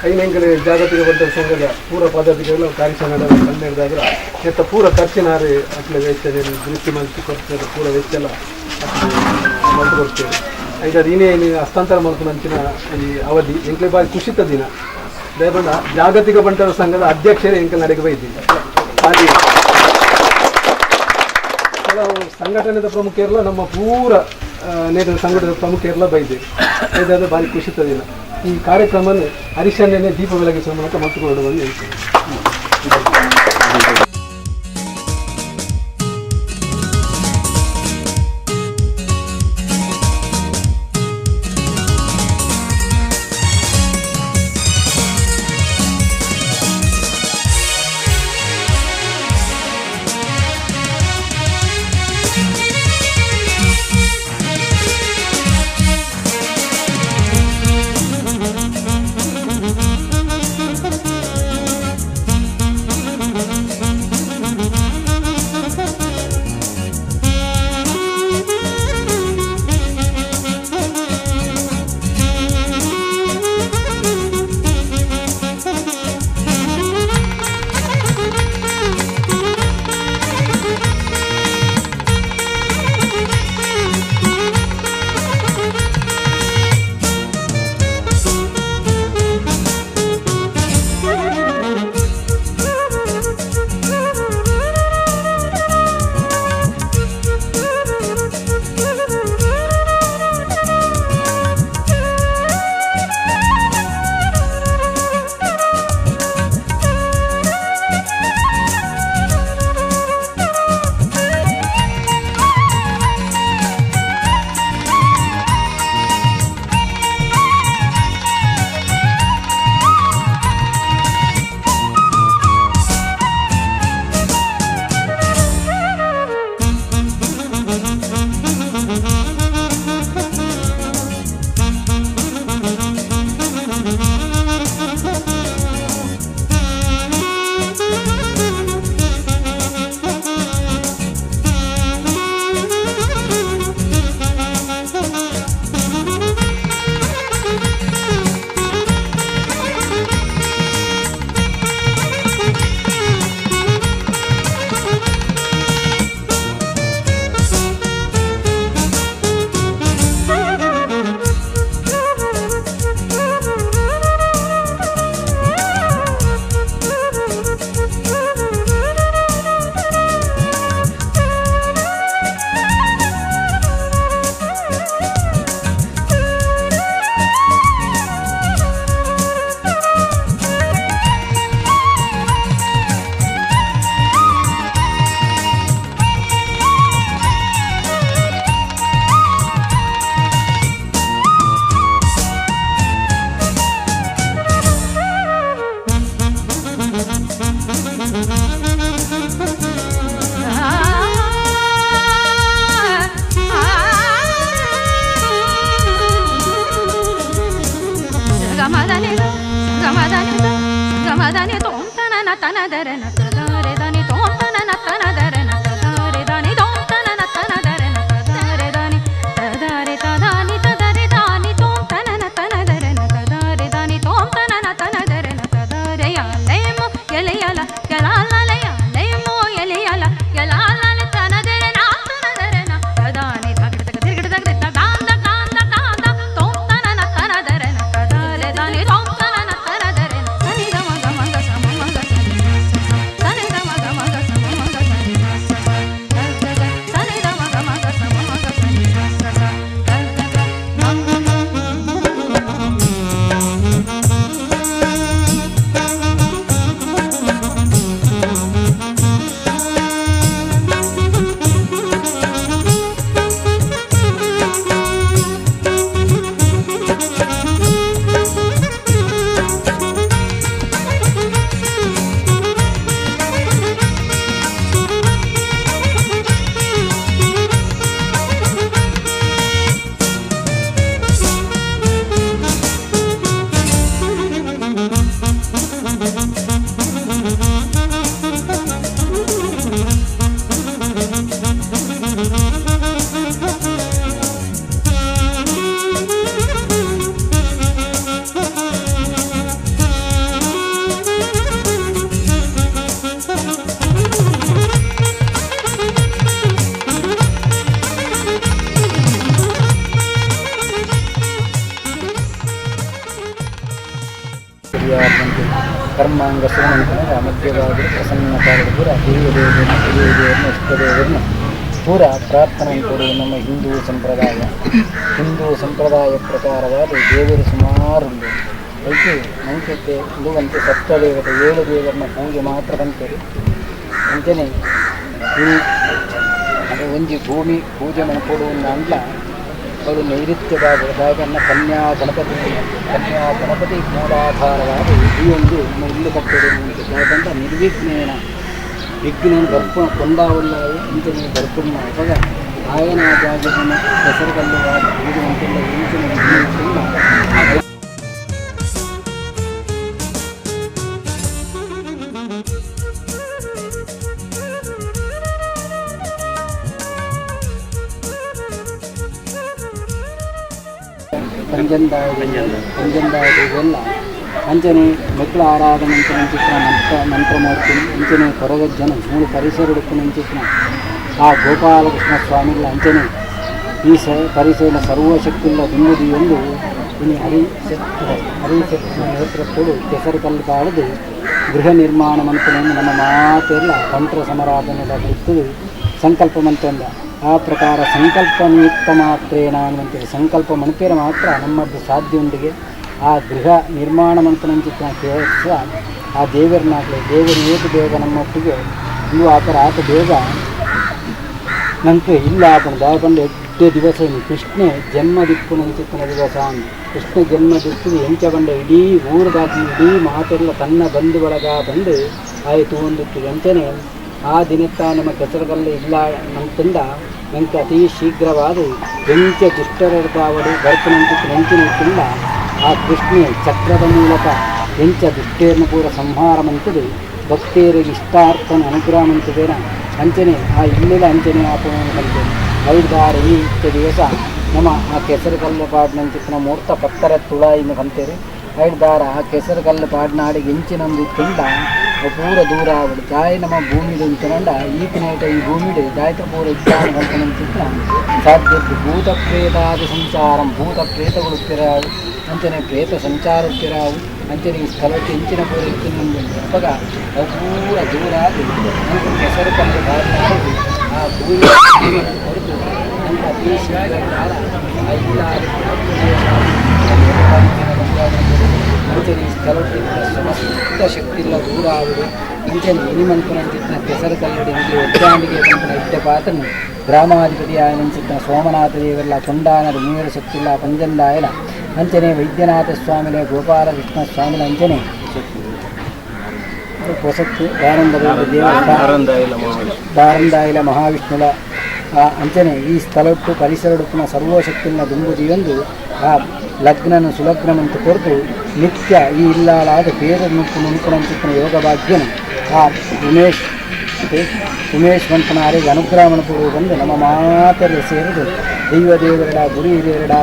ಐನೆಂಕಲೆ ಜಾಗತಿಕ ಬಂಟರ ಸಂಘದ ಪೂರ ಪದಾಧಿಕಾರಿಗಳು ಕಾರ್ಯಸಂಘದ ಕಣ್ಣೆಡ್ದಾದ್ರ ಎತ್ತ ಪೂರ ಖರ್ಚಿನಾರು ಅಟ್ಲೆ ವೆಚ್ಚ ದೃಷ್ಟಿ ಮಲ್ತಿ ಕೊಡ್ತಾರೆ ಪೂರ ವೆಚ್ಚ ಎಲ್ಲ ಮಲ್ತು ಕೊಡ್ತೇವೆ. ಐದಾರು ಏನೇ ಹಸ್ತಾಂತರ ಮಲ್ಪುನಂಚಿನ ಈ ಅವಧಿ ಎಂಕ್ಲೆ ಬಾರಿ ಖುಷಿತ ದಿನ. ದಯಬಂಡ ಜಾಗತಿಕ ಬಂಟರ ಸಂಘದ ಅಧ್ಯಕ್ಷರೇ ಎಂಕಲ್ ನಡೆಗೆ ಬೈದಿಲ್ಲ. ಹಾಗೆ ಕೆಲವು ಸಂಘಟನೆದ ಪ್ರಮುಖರೆಲ್ಲ ನಮ್ಮ ಪೂರ ನೇಟದ ಸಂಘಟನೆ ಪ್ರಮುಖರೆಲ್ಲ ಬೈದೆ ಇದಾದ ಭಾರಿ ಖುಷಿತ ದಿನ. ಈ ಕಾರ್ಯಕ್ರಮನ ಹರಿಶನ್ನೇ ದೀಪ ಬೆಳಗಿಸುವ ಮೂಲಕ ಮಲ್ತುಕೊಳ್ಳುವ ಹೇಳ್ತೇನೆ. Tana ಪರಿಹಾರ ಕರ್ಮಾಂಗ ಸುರಮಂತನ ಮಧ್ಯಭಾಗದ ಪ್ರಸನ್ನ ಕಾಲದ ಪೂರ ದೇವದೇವರನ್ನ ದೇವದೇವರನ್ನ ಇಷ್ಟದೇವರನ್ನ ಪೂರ ಪ್ರಾರ್ಥನೆ ಕೊಡುವ ನಮ್ಮ ಹಿಂದೂ ಸಂಪ್ರದಾಯ. ಹಿಂದೂ ಸಂಪ್ರದಾಯ ಪ್ರಕಾರವಾದ ದೇವರು ಸುಮಾರು ಐತೆ ನಂಬಿಕೆ ಇರುವಂತೆ ಸಪ್ತದೇವತೆ ಏಳು ದೇವರನ್ನ ಪೂಜೆ ಮಾತ್ರ ಬಂತೇವೆ. ಅಂಚನೆ ಈ ಅದು ಒಂಜಿ ಭೂಮಿ ಪೂಜೆ ಮನ್ಪೊಡು ಅಂಡ್ಲ ಅವರು ನೈಋತ್ಯ ಭಾಗದ ಕನ್ಯಾ ಗಣಪತಿ, ಕನ್ಯಾ ಗಣಪತಿ ಮೂಲಾಧಾರವಾದ ಈ ಒಂದು ನಮ್ಮ ಇಲ್ಲು ಕಟ್ಟಡ ಯಾಕಂದ್ರೆ ನಿರ್ವಿಘ್ನೇನ ವಿಘ್ನ ಬರ್ಪು ಕೊಂಡಾವುಳ್ಳಾವು ಅಂಚನೆ ಬರ್ಪುಣ್ಣ ಅಪಗ ಆಯನ ಜಾಗವನ್ನು ಹೆಸರುಗಲ್ಲು ಪೂಜೆ ಮಂತಿಲ್ಲ ಇಂಚಿನ ವಿಘ್ನ ಇತ್ತಿಲ್ಲ. ಪಂಜಂದಾಯ ಪಂಜಂದಾಯ ಎಲ್ಲ ಅಂಚನೆ ಮೆಕ್ಳ ಆರಾಧನೆ ಅಂತ ನಂಚಿತ್ರ ಮಂತ್ರ ಮಂತ್ರಮೂರ್ತಿ ಅಂಚನೆ ಕೊರಗಜ್ಜನ ಮೂಳು ಪರಿಸರ ನಂಚಿತ್ರ ಆ ಗೋಪಾಲಕೃಷ್ಣ ಸ್ವಾಮಿಗಳ ಅಂಚನೆ ಈ ಸ ಪರಿಸರ ಸರ್ವಶಕ್ತಿಲ್ಲ ದುಂಬುದಿ ಎಂದು ಇನ್ನು ಹರಿಶಕ್ತಿ ಹರಿಶಕ್ತಿ ನೇತೃತ್ವಡು ಕೆಸರು ಕಲ್ಲು ಪಾಡದು ಗೃಹ ನಿರ್ಮಾಣ ಮಂತ್ರವನ್ನು ನಮ್ಮ ಮಾತೆಲ್ಲ ತಂತ್ರ ಸಮರಾಧನೆ ಇತ್ತು ಸಂಕಲ್ಪ ಮಂತಂದ. ಆ ಪ್ರಕಾರ ಸಂಕಲ್ಪ ನಿಯುಕ್ತ ಮಾತ್ರೇಣ ಅನ್ನುವಂಥದ್ದು ಸಂಕಲ್ಪ ಮಣಪೇರ ಮಾತ್ರ ನಮ್ಮದು ಸಾಧ್ಯೊಂದಿಗೆ ಆ ಗೃಹ ನಿರ್ಮಾಣ ಮಂತ್ರನಂಚಿತ್ತ ಕೆಲಸ ಆ ದೇವರನ್ನಾಗಲಿ ದೇವರು ಏಟು ಬೇಗ ನಮ್ಮೊಟ್ಟಿಗೆ ಇವು ಆತರ ಆತ ಬೇಗ ನಂಗೆ ಇಲ್ಲ ಆಪಣ ದಾಯಪಂಡ ಎಡ್ಡೆ ದಿವಸ ಕೃಷ್ಣೆ ಜನ್ಮ ದಿಪ್ಪು ನಂಚಿತ್ತನ ದಿವಸ. ಕೃಷ್ಣ ಜನ್ಮ ದಿಪ್ಪು ಎಂಚ ಬಂಡ ಇಡೀ ಊರದಾಗಿ ಇಡೀ ಮಾತೆಲ್ಲ ತನ್ನ ಬಂಧು ಬಳಗ ಬಂದು ಆಯಿತು ಒಂದಿತ್ತು. ಎಂಚನೆ ಆ ದಿನತ್ತ ನಮ್ಮ ಕೆಸರುಗಲ್ಲ ಇಲ್ಲ ನಂತಂದ ನಂಗೆ ಅತಿ ಶೀಘ್ರವಾದ ಎಂಚ ದುಷ್ಟರದಾವಡು ಬರ್ಪನಂಚಿತ್ತು ನಂಚಿನ ತುಂಬ ಆ ಕೃಷ್ಣೆ ಚಕ್ರದ ಮೂಲಕ ಎಂಚ ದುಷ್ಟೇರ್ನ ಪೂರ ಸಂಹಾರ ಮಂತದು ಭಕ್ತೇರಿಗೆ ಇಷ್ಟಾರ್ಥನ ಅನುಗ್ರಹ ಮಂತದೇನ ಅಂಚನೆ ಆ ಇಲ್ಲೆಲ್ಲ ಅಂಚನೆ ಆಪವನ್ನು ಕಲಿತೇನೆ. ಐದಾರು ಈ ದಿವಸ ನಮ್ಮ ಆ ಕೆಸರು ಕಲ್ಲು ಪಾಡ್ನಂಚಿತ್ತಿನ ಮೂರ್ತ ಪತ್ತರ ತುಳ ಇನ್ನು ಕಂತೇರಿ ಐದಾರ ಆ ಕೆಸರು ಕಲ್ಲು ಪಾಡ್ನಾಡಿಗೆ ಎಂಚಿನೊಂದು ತುಂಡ ಪೂರ ದೂರ ಆವಡು ದಾಯ ನಮ್ಮ ಭೂಮಿಡು ಇಂಚನಂಡ ಈತನೇಟ ಈ ಭೂಮಿಡು ದಾಯತ ಪೂರ ಇದ್ದಾನ ಕಲ್ಪನಂಚಿತ್ತಿನ ಸಾಧ್ಯ ಭೂತ ಪ್ರೇತಾದಿ ಸಂಚಾರಂ ಭೂತ ಪ್ರೇತಗಳು ಉತ್ತಿರಾವು ಅಂಚನೆ ಪ್ರೇತ ಸಂಚಾರ ಉತ್ತಿರಾವು ಅಂಚನೆ ಈ ಸ್ಥಳಕ್ಕೆ ಎಂಚಿನ ಪೂರ ಇತ್ತಿನ ಅಪಗ ಅವು ಪೂರ ದೂರ ಆಗಿ ನಮ್ಗೆ ಕೆಸರು ಕಲ್ಲು ಪಾಡ್ನಾಡಿಗೆ ಆ ಭೂಮಿ ಹೊರತು ನಮ್ಮ ಅತಿ ಶೀಘ್ರ ಅಂಚನೆ ಈ ಸ್ಥಳಕ್ಕೆ ಸಮಸ್ತ ಶಕ್ತಿಲ್ಲ ದೂರ ಆಗುದು ಇಂಚನೆ ಇನಿಮನ್ಪುನಂಚಿತ್ತಿನ ಕೆಸರು ಕಲ್ಲಡಿ ಇಂಚೆ ಒದ್ದಾಂಡಿಗೆ ಪಂಪನ ಇದ್ದ ಪಾತನು ಗ್ರಾಮಾಧಿಪತಿ ಆಯನಂಚಿತ್ತಿನ ಸೋಮನಾಥ ದೇವರೆಲ್ಲ ಕೊಂಡಾನದ ಮೂವರ ಶಕ್ತಿಲ್ಲ ಪಂಜಂದಾಯನ ಅಂಚನೆ ವೈದ್ಯನಾಥ ಸ್ವಾಮಿಲೆ ಗೋಪಾಲಕೃಷ್ಣ ಸ್ವಾಮಿಲ ಅಂಚನೆ ಹೊಸತ್ತು ದೇವಸ್ಥಾನ ದಾರಂದಾಯಿಲ ಮಹಾವಿಷ್ಣುಲ ಆ ಅಂಚನೆ ಈ ಸ್ಥಳಕ್ಕೂ ಪರಿಸರಡುಪ್ಪುನ ಸರ್ವಶಕ್ತಿನ ದುಂಬುದಿಯೊಂದು ಆ ಲಗ್ನನ ಸುಲಗ್ನವಂತ ಕೊರತು ನಿತ್ಯ ಈ ಇಲ್ಲಾಳಾದ ಪೇರ ನುಪ್ಪು ನುಣುಪುಣಂಚಿತ್ತಿನ ಯೋಗ ಭಾಗ್ಯನು ಆ ಉಮೇಶ್ ಉಮೇಶ್ ವಂತನಾರಿಗೆ ಅನುಗ್ರಹ ಕೊಡುವ ಬಂದು ನಮ್ಮ ಮಾತಲ್ಲಿ ಸೇರಿದು ದೈವ ದೇವರೆಲ್ಲ ಗುರು ಹಿರಿಯರೆಡ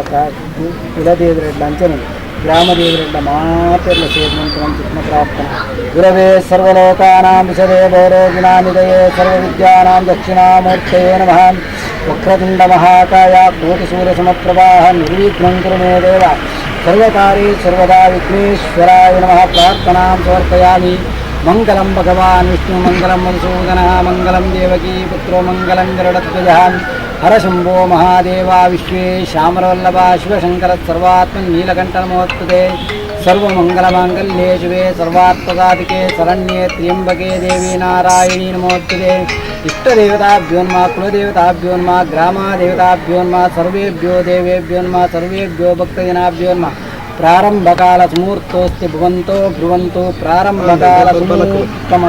ಕುಲದೇವರೆಲ್ಲ ಅಂಚನೆ ಗ್ರಾಮ ದೇವರೆಲ್ಲ ಮಾತೆಲ್ಲ ಸೇರಿದಂತ ನಮ್ಮ ಪ್ರಾರ್ಥನೆ. ಗುರವೇ ಸರ್ವಲೋಕಾನಾಂ ವಿಷದೇ ಭೌರೋಗಿಣಾನಿದಯೇ ಸರ್ವವಿದ್ಯಾನಾಂ ದಕ್ಷಿಣಾಮೂರ್ತಯೇ ನಮಃ. ವಕ್ರತುಂಡ ಮಹಾಕಾಯ ಕೋಟಿಸೂರ್ಯಸಮಪ್ರಭಾಃ ನಿರ್ವಿಘ್ನಂ ಕುರು ಮೇ ದೇವ ಸರ್ವಕಾರ್ಯೇ ಸರ್ವದಾ ವಿಘ್ನೇಶ್ವರಾಯ ನಮಃ. ಪ್ರಾರ್ಥನಾಂ ಸಮರ್ಪಯಾಮಿ. ಮಂಗಲಂ ಭಗವಾನ್ ವಿಷ್ಣು ಮಂಗಲಂ ಮಧುಸೂದನಃ ಮಂಗಲಂ ದೇವಕೀ ಪುತ್ರೋ ಮಂಗಲಂ ಗರುಡಧ್ವಜಃ. ಹರ ಶಂಭೋ ಮಹಾದೇವ ವಿಶ್ವೇ ಶ್ಯಾಮರವಲ್ಲಭ ಶಿವಶಂಕರ ಸರ್ವಾತ್ಮನ್ ನೀಲಕಂಠ ನಮೋಸ್ತುತೆ. ಸರ್ವಮಂಗಲಮಾಂಗಲ್ಯೇ ಶಿವೆ ಸರ್ವಾರ್ಥಸಾಧಿಕೆ ಶರಣ್ಯೇ ತ್ರ್ಯಂಬಕೆ ದೇವಿ ನಾರಾಯಣಿ ನಮೋಸ್ತುತೆ. ಇಷ್ಟದೇವತಾಭ್ಯೋ ನಮಃ, ಕುಲದೇವತಾಭ್ಯೋ ನಮಃ, ಗ್ರಾಮದೇವತಾಭ್ಯೋ ನಮಃ, ಸರ್ವೇಭ್ಯೋ ದೇವೇಭ್ಯೋ ನಮಃ, ಸರ್ವೇಭ್ಯೋ ಭಕ್ತಜನಾಭ್ಯೋ ನಮಃ. ಪ್ರಾರಂಭಕಾಲ ಸುಮೂರ್ತೋಸ್ತಿ ಭುವಂತೋ ಬ್ರುವಂತೋ ಪ್ರಾರಂಭಕಾಲ ಸುಮೂರ್ತಮ.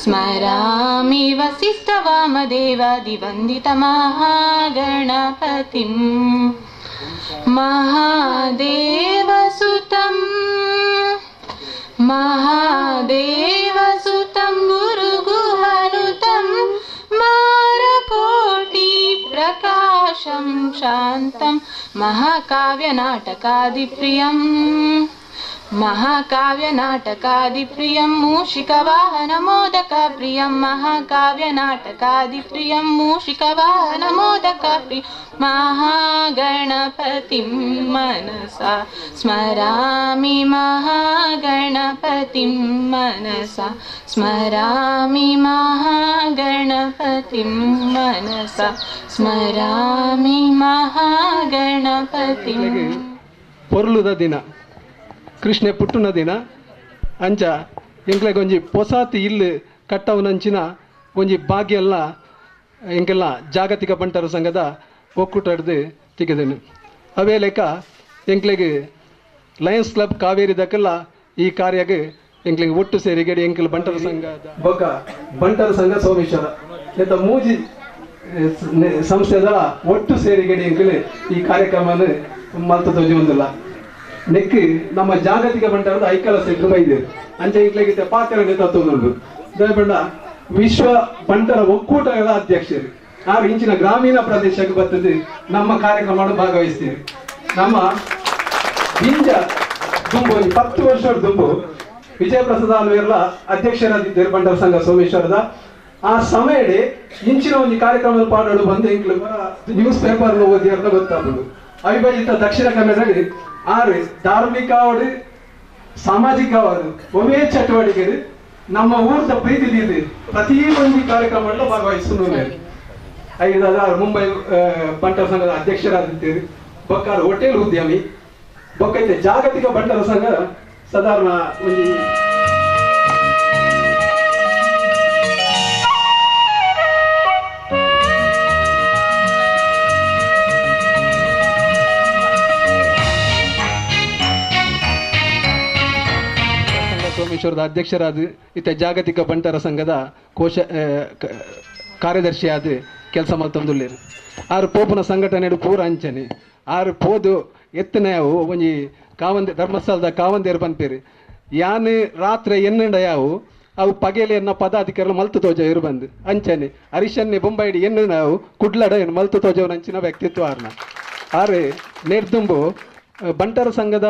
स्मरामि वसिष्ठवामदेवादिवन्दितमहागणपतिं महादेवसुतं महादेवसुतं गुरुगुहनुतं मारकोटिप्रकाशं शान्तं महाकाव्यनाटकादिप्रियं महाकाव्यनाटकादिप्रियं मूषिकवाहनमोदकप्रियं महाकाव्यनाटकादिप्रियं मूषिकवाहनमोदकप्रियं महागणपतिं मनसा स्मरामि महागणपतिं मनसा स्मरामि महागणपतिं मनसा स्मरामि महागणपतिं. ಪೊರ್ಲುದ ದಿನ ಕೃಷ್ಣೆ ಪುಟ್ಟುನ ದಿನ ಅಂಚ ಎಂಕ್ಲೆಗ್ ಒಂಜಿ ಪೊಸಾತಿ ಇಲ್ಲು ಕಟ್ಟವನಂಚಿನ ಒಂಜಿ ಭಾಗ್ಯ ಎಲ್ಲ ಎಂಕೆಲ್ಲ ಜಾಗತಿಕ ಬಂಟರ ಸಂಘದ ಒಕ್ಕೂಟಡ್ದು ತಿಕ್ಕಿದೆನು. ಅವೇ ಲೆಕ್ಕ ಎಂಕ್ಲೆಗ್ ಲಯನ್ಸ್ ಕ್ಲಬ್ ಕಾವೇರಿ ದಕ್ಕೆಲ್ಲ ಈ ಕಾರ್ಯಗೆ ಎಂಕ್ಲೆಗ್ ಒಟ್ಟು ಸೇರಿಗಡಿ ಎಂಕೆಲ್ ಬಂಟರ ಸಂಘ ಬೊಕ್ಕ ಬಂಟರ ಸಂಘ ಸೋಮೇಶ್ವರ ಎಂತ ಮೂಜಿ ಸಂಸ್ಥೆದ ಒಟ್ಟು ಸೇರಿಗಡಿ ಎಂಕಲೆ ಈ ಕಾರ್ಯಕ್ರಮನ ಮಲ್ತ ತೋಜಿ ಒಂದಿಲ್ಲ. ನೆಕ್ ನಮ್ಮ ಜಾಗತಿಕ ಬಂಟರದ ಐಕಲ ಸೆಟ್ರು ಬೈದೆ ಅಂಚೆ ಇಂಕ್ಲೆಗೆ ಪಾತ್ರ ತತ್ವ ದಯಪಂಡ ವಿಶ್ವ ಬಂಟರ ಒಕ್ಕೂಟಗಳ ಅಧ್ಯಕ್ಷರು ಆರು ಇಂಚಿನ ಗ್ರಾಮೀಣ ಪ್ರದೇಶಕ್ಕೆ ಬರ್ತದೆ ನಮ್ಮ ಕಾರ್ಯಕ್ರಮ ಭಾಗವಹಿಸ್ತೀವಿ. ನಮ್ಮ ಹಿಂಜ ದುಂಬು 10 ವರ್ಷದ ದುಂಬು ವಿಜಯಪ್ರಸಾದ್ ಆಲ್ವೇರ್ಲ ಅಧ್ಯಕ್ಷರಾದಿದ್ದರು ಬಂಟರ ಸಂಘ ಸೋಮೇಶ್ವರದ. ಆ ಸಮಯಡೆ ಇಂಚಿನ ಒಂದು ಕಾರ್ಯಕ್ರಮದ ಪಾಡೋಡು ಬಂದು ಇಂಕ್ಲು ನ್ಯೂಸ್ ಪೇಪರ್ ಓದಿ ಅಂತ ಗೊತ್ತಾಗ್ಬೋದು. ಅವಿಭಜಿತ ದಕ್ಷಿಣ ಕನ್ನಡದಲ್ಲಿ ಆರು ಧಾರ್ಮಿಕವಾದ ಸಾಮಾಜಿಕವಾದ ಒಮ್ಮೆ ಚಟುವಟಿಕೆ ನಮ್ಮ ಊರದ ಪ್ರೀತಿ ಇದೆ ಪ್ರತಿ ಒಂದು ಕಾರ್ಯಕ್ರಮವನ್ನು ಭಾಗವಹಿಸುತ್ತೇವೆ. ಐದಾರು ಮುಂಬೈ ಬಂಟರ ಸಂಘದ ಅಧ್ಯಕ್ಷರಾದಿದ್ದೇವೆ. ಬೊಕ್ಕಾರ ಹೋಟೆಲ್ ಉದ್ಯಮಿ ಬೊಕ್ಕೈತೆ ಜಾಗತಿಕ ಬಂಟರ ಸಂಘ ಸಾಧಾರಣ ಒಂದು ಸೋಮೇಶ್ವರದ ಅಧ್ಯಕ್ಷರಾದ ಇತ್ತ ಜಾಗತಿಕ ಬಂಟರ ಸಂಘದ ಕೋಶ ಕಾರ್ಯದರ್ಶಿಯಾದ ಕೆಲಸ ಮಲ್ತೊಂದುಲ್ಲೇರು. ಆರು ಪೋಪುನ ಸಂಘಟನೆ ಪೂರ ಅಂಚನೆ ಆರು ಪೋದು ಎತ್ತನೆಯಾವು ಒಂಜಿ ಕಾವಂದೆ ಧರ್ಮಸ್ಥಳದ ಕಾವಂದೇರು ಪನ್ಪೇರು ಯಾನ್ ರಾತ್ರಿ ಎನ್ನುಂಡ ಯಾವು ಅವು ಪಗೆಲೆ ಎನ್ನ ಪದಾಧಿಕಾರಿಗಳು ಮಲ್ತು ತೋಜ ಇರು ಬಂದು ಅಂಚನೆ ಹರಿಶನ್ನೆ ಬೊಂಬೈಡಿ ಎನ್ನು ನಾವು ಕುಡ್ಲಡ ಏನು ಮಲ್ತು ತೋಜವನ ಅಂಚಿನ ವ್ಯಕ್ತಿತ್ವ ಆರ್ನ. ಆರು ನೇರ್ದುಂಬು ಬಂಟರ ಸಂಘದ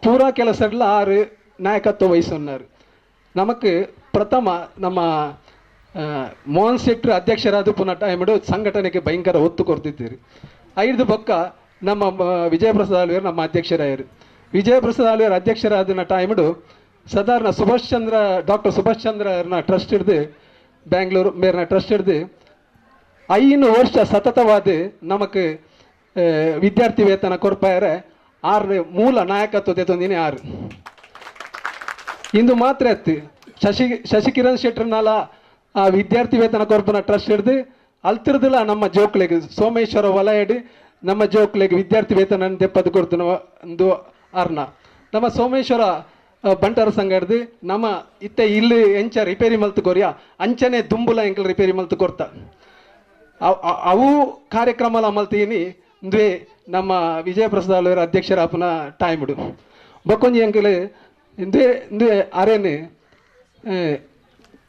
ಪೂರಾ ಕೆಲಸಗಳ ಆರು ನಾಯಕತ್ವ ವಹಿಸುన్నారు. ನಮಕ್ ಪ್ರಥಮ ನಮ್ಮ ಮೋಹನ್ ಶೆಟ್ಟರು ಅಧ್ಯಕ್ಷರಾದ ಪುನಃ ಟೈಮಿಡು ಸಂಘಟನೆಗೆ ಭಯಂಕರ ಒತ್ತು ಕೊಡ್ತಿದ್ದೀರಿ. ಐದು ಬೊಕ್ಕ ನಮ್ಮ ವಿಜಯಪ್ರಸಾದ್ ಆಲ್ವೇರ್ ನಮ್ಮ ಅಧ್ಯಕ್ಷರಾಯರು. ವಿಜಯಪ್ರಸಾದ್ ಆಲ್ವೇರ್ ಅಧ್ಯಕ್ಷರಾದ ಟೈಮಿಡು ಸಾಧಾರಣ ಸುಭಾಷ್ ಚಂದ್ರ ಡಾಕ್ಟರ್ ಸುಭಾಷ್ ಚಂದ್ರನ ಟ್ರಸ್ಟ್ ಹಿಡ್ದು ಬ್ಯಾಂಗ್ಳೂರು ಮೇರ್ನ ಟ್ರಸ್ಟ್ ಹಿಡ್ದು 5 ವರ್ಷ ಸತತವಾದ ನಮಕ್ ವಿದ್ಯಾರ್ಥಿ ವೇತನ ಕೊರ್ಪಾಯರೆ ಆರು ಮೂಲ ನಾಯಕತ್ವ ತಂದಿನಿ ಆರು. ಇಂದು ಮಾತ್ರ ಎತ್ತಿ ಶಶಿಕಿರಣ್ ಶೆಟ್ಟರ್ನಾಲ ಆ ವಿದ್ಯಾರ್ಥಿ ವೇತನ ಕೊರ್ಪುನ ಟ್ರಸ್ಟ್ ಹಿಡ್ದು ಅಲ್ತಿರ್ದಿಲ್ಲ ನಮ್ಮ ಜೋಕ್ಲೆಗ್ ಸೋಮೇಶ್ವರ ವಲಯಡಿ ನಮ್ಮ ಜೋಕ್ಲೆಗ್ ವಿದ್ಯಾರ್ಥಿ ವೇತನ ದೆಪ್ಪದು ಕೊಡ್ತು ಒಂದು ಅರ್ನ. ನಮ್ಮ ಸೋಮೇಶ್ವರ ಬಂಟರ ಸಂಘ ಹಿಡ್ದು ನಮ್ಮ ಇತ್ತೆ ಇಲ್ಲಿ ಎಂಚ ರಿಪೇರಿ ಮಲ್ತು ಕೊರಿಯ ಅಂಚನೆ ದುಂಬುಲ ಎಂಕಲ್ ರಿಪೇರಿ ಮಲ್ತು ಕೊರ್ತ ಅವು ಕಾರ್ಯಕ್ರಮ ಮಲ್ತೀನಿ ಅಂದ್ವೆ ನಮ್ಮ ವಿಜಯಪ್ರಸಾದ್ ಆಲ್ವೇರ್ ಅಧ್ಯಕ್ಷರ ಅಪ್ಪನ ಟೈಮ್ಡು ಬೊಕ್ಕೊಂಜಿ ಎಂಕಲ್ ಇಂದೇ ಇಂದೇ ಅರೇನು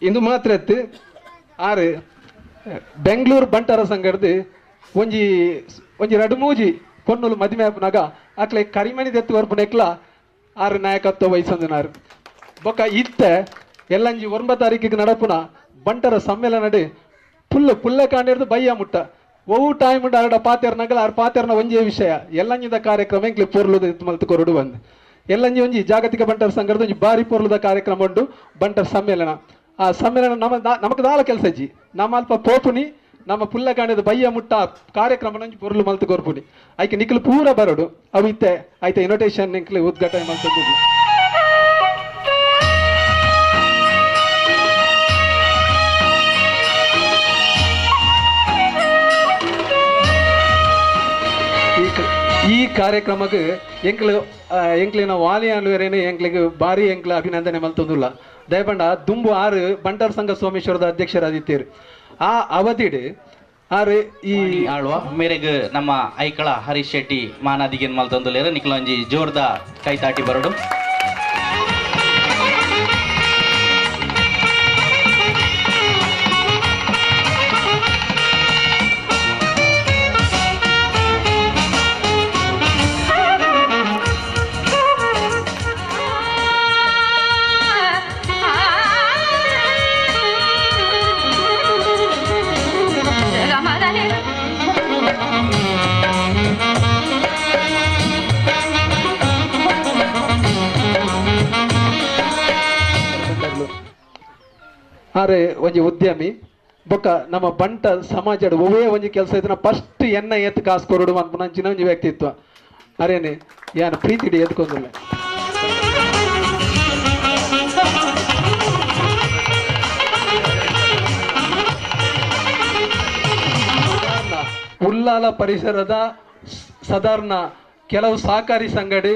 ಇಂದು ಮಾತ್ರ ಎತ್ತು ಆರು ಬೆಂಗಳೂರು ಬಂಟರ ಸಂಘಡ್ದು ಒಂಜಿ ಒಂಜಿ ರಡು ಮೂಜಿ ಪೊನ್ನುಲು ಮದಿಮೆ ಆಪುನಾಗ ಅಕ್ಲೆ ಕರಿಮಣಿ ದೆತ್ತು ವರ್ಪುನೆಕ್ಲ ಆರು ನಾಯಕತ್ವ ವಹಿಸಂದಿನಾರು. ಬೊಕ್ಕ ಇತ್ತೆ ಎಲ್ಲಂಜಿ 9 ತಾರೀಕಿಗೆ ನಡಪುನ ಬಂಟರ ಸಮ್ಮೇಳನಡು ಪುಲ್ಲ ಪುಲ್ಲ ಕಾಂಡಿರ್ದು ಬಯ್ಯ ಮುಟ್ಟ ಒವು ಟೈಮ್ ಉಂಡು ಆರಡ ಪಾತೆರ್ನಗಲ ಆರು ಪಾತೆರ್ನ ಒಂಜೇ ವಿಷಯ ಎಲ್ಲಂಜಿದ ಕಾರ್ಯಕ್ರಮ ಎಂಕ್ಲೆ ಪೊರ್ಲುದ ಮಲ್ತು ಕೊರಡು ಬಂದು ಎಲ್ಲಂಜಿ ಒಂಜಿ ಜಾಗತಿಕ ಬಂಟರ ಸಂಘದ ಒಂಜಿ ಬಾರಿ ಪೊರ್ಲುದ ಕಾರ್ಯಕ್ರಮ ಉಂಡು ಬಂಟರ ಸಮ್ಮೇಳನ. ಆ ಸಮ್ಮೇಳನ ನಮ್ಮ ನಮಕ್ ದಾಲ ಕೆಲಸ ಅಜ್ಜಿ ನಮ್ಮ ಅಲ್ಪ ಪೋಪುನಿ ನಮ್ಮ ಪುಲ್ಲ ಕಾಂಡದ ಬಯ್ಯ ಮುಟ್ಟ ಕಾರ್ಯಕ್ರಮ ಒಂಜಿ ಪೊರ್ಲು ಮಲ್ತು ಕೊರ್ಪುನಿ ಐಕೆ ನಿಕ್ಲು ಪೂರ ಬರೋಡು ಅವು ಇತ್ತೆ ಐತೆ ಇನ್ವಿಟೇಷನ್ ನಿಕ್ಲು ಉದ್ಘಾಟನೆ ಮಲ್ತು. ಈ ಕಾರ್ಯಕ್ರಮಕ್ಕೆ ಎಂಕ್ಲು ಎಂಕ್ಲಿನ ವಾಲಿ ಆಳ್ವೇರೇನೆ ಎಂಕ್ಲಿಗೆ ಭಾರಿ ಎಂಕ್ಲ ಅಭಿನಂದನೆ ಮಲ್ತೊಂದುಲ್ಲ. ದಯಪಂಡ ದುಂಬು ಆರು ಬಂಟರ್ ಸಂಘ ಸೋಮೇಶ್ವರದ ಅಧ್ಯಕ್ಷರಾದಿತ್ತೇರು. ಆ ಅವಧಿಡ್ ಆರು ಈ ಆಳ್ವ ಮೇರೆಗ್ ನಮ್ಮ ಐಕಳ ಹರೀಶ್ ಶೆಟ್ಟಿ ಮಾನಾದಿಗೆನ್ ಮಲ್ತೊಂದುಲ್ಲೆರ್. ನಿಕ್ಲೊಂಜಿ ಜೋರ್ದ ಕೈತಾಟಿ ಬರಡು. ಆರೆ ಒಂಜಿ ಉದ್ಯಮಿ ಬೊಕ್ಕ ನಮ್ಮ ಬಂಟ ಸಮಾಜಡ್ ಒವ್ವೇ ಒಂಜಿ ಕೆಲಸ ಇದ್ರೆ ಫಸ್ಟ್ ಎನ್ನ ಎತ್ತು ಕಾಸು ಕೊರಡು ಅನ್ಪುನಂಚಿನ ಒಂಜಿ ವ್ಯಕ್ತಿತ್ವ. ಅರೇನೆ ಯಾನ್ ಪ್ರೀತಿಡಿ ಎತ್ಕೊಂದಿಲ್ಲ. ಉಲ್ಲಾಲ ಪರಿಸರದ ಸಾಧಾರಣ ಕೆಲವು ಸಹಕಾರಿ ಸಂಘಡಿ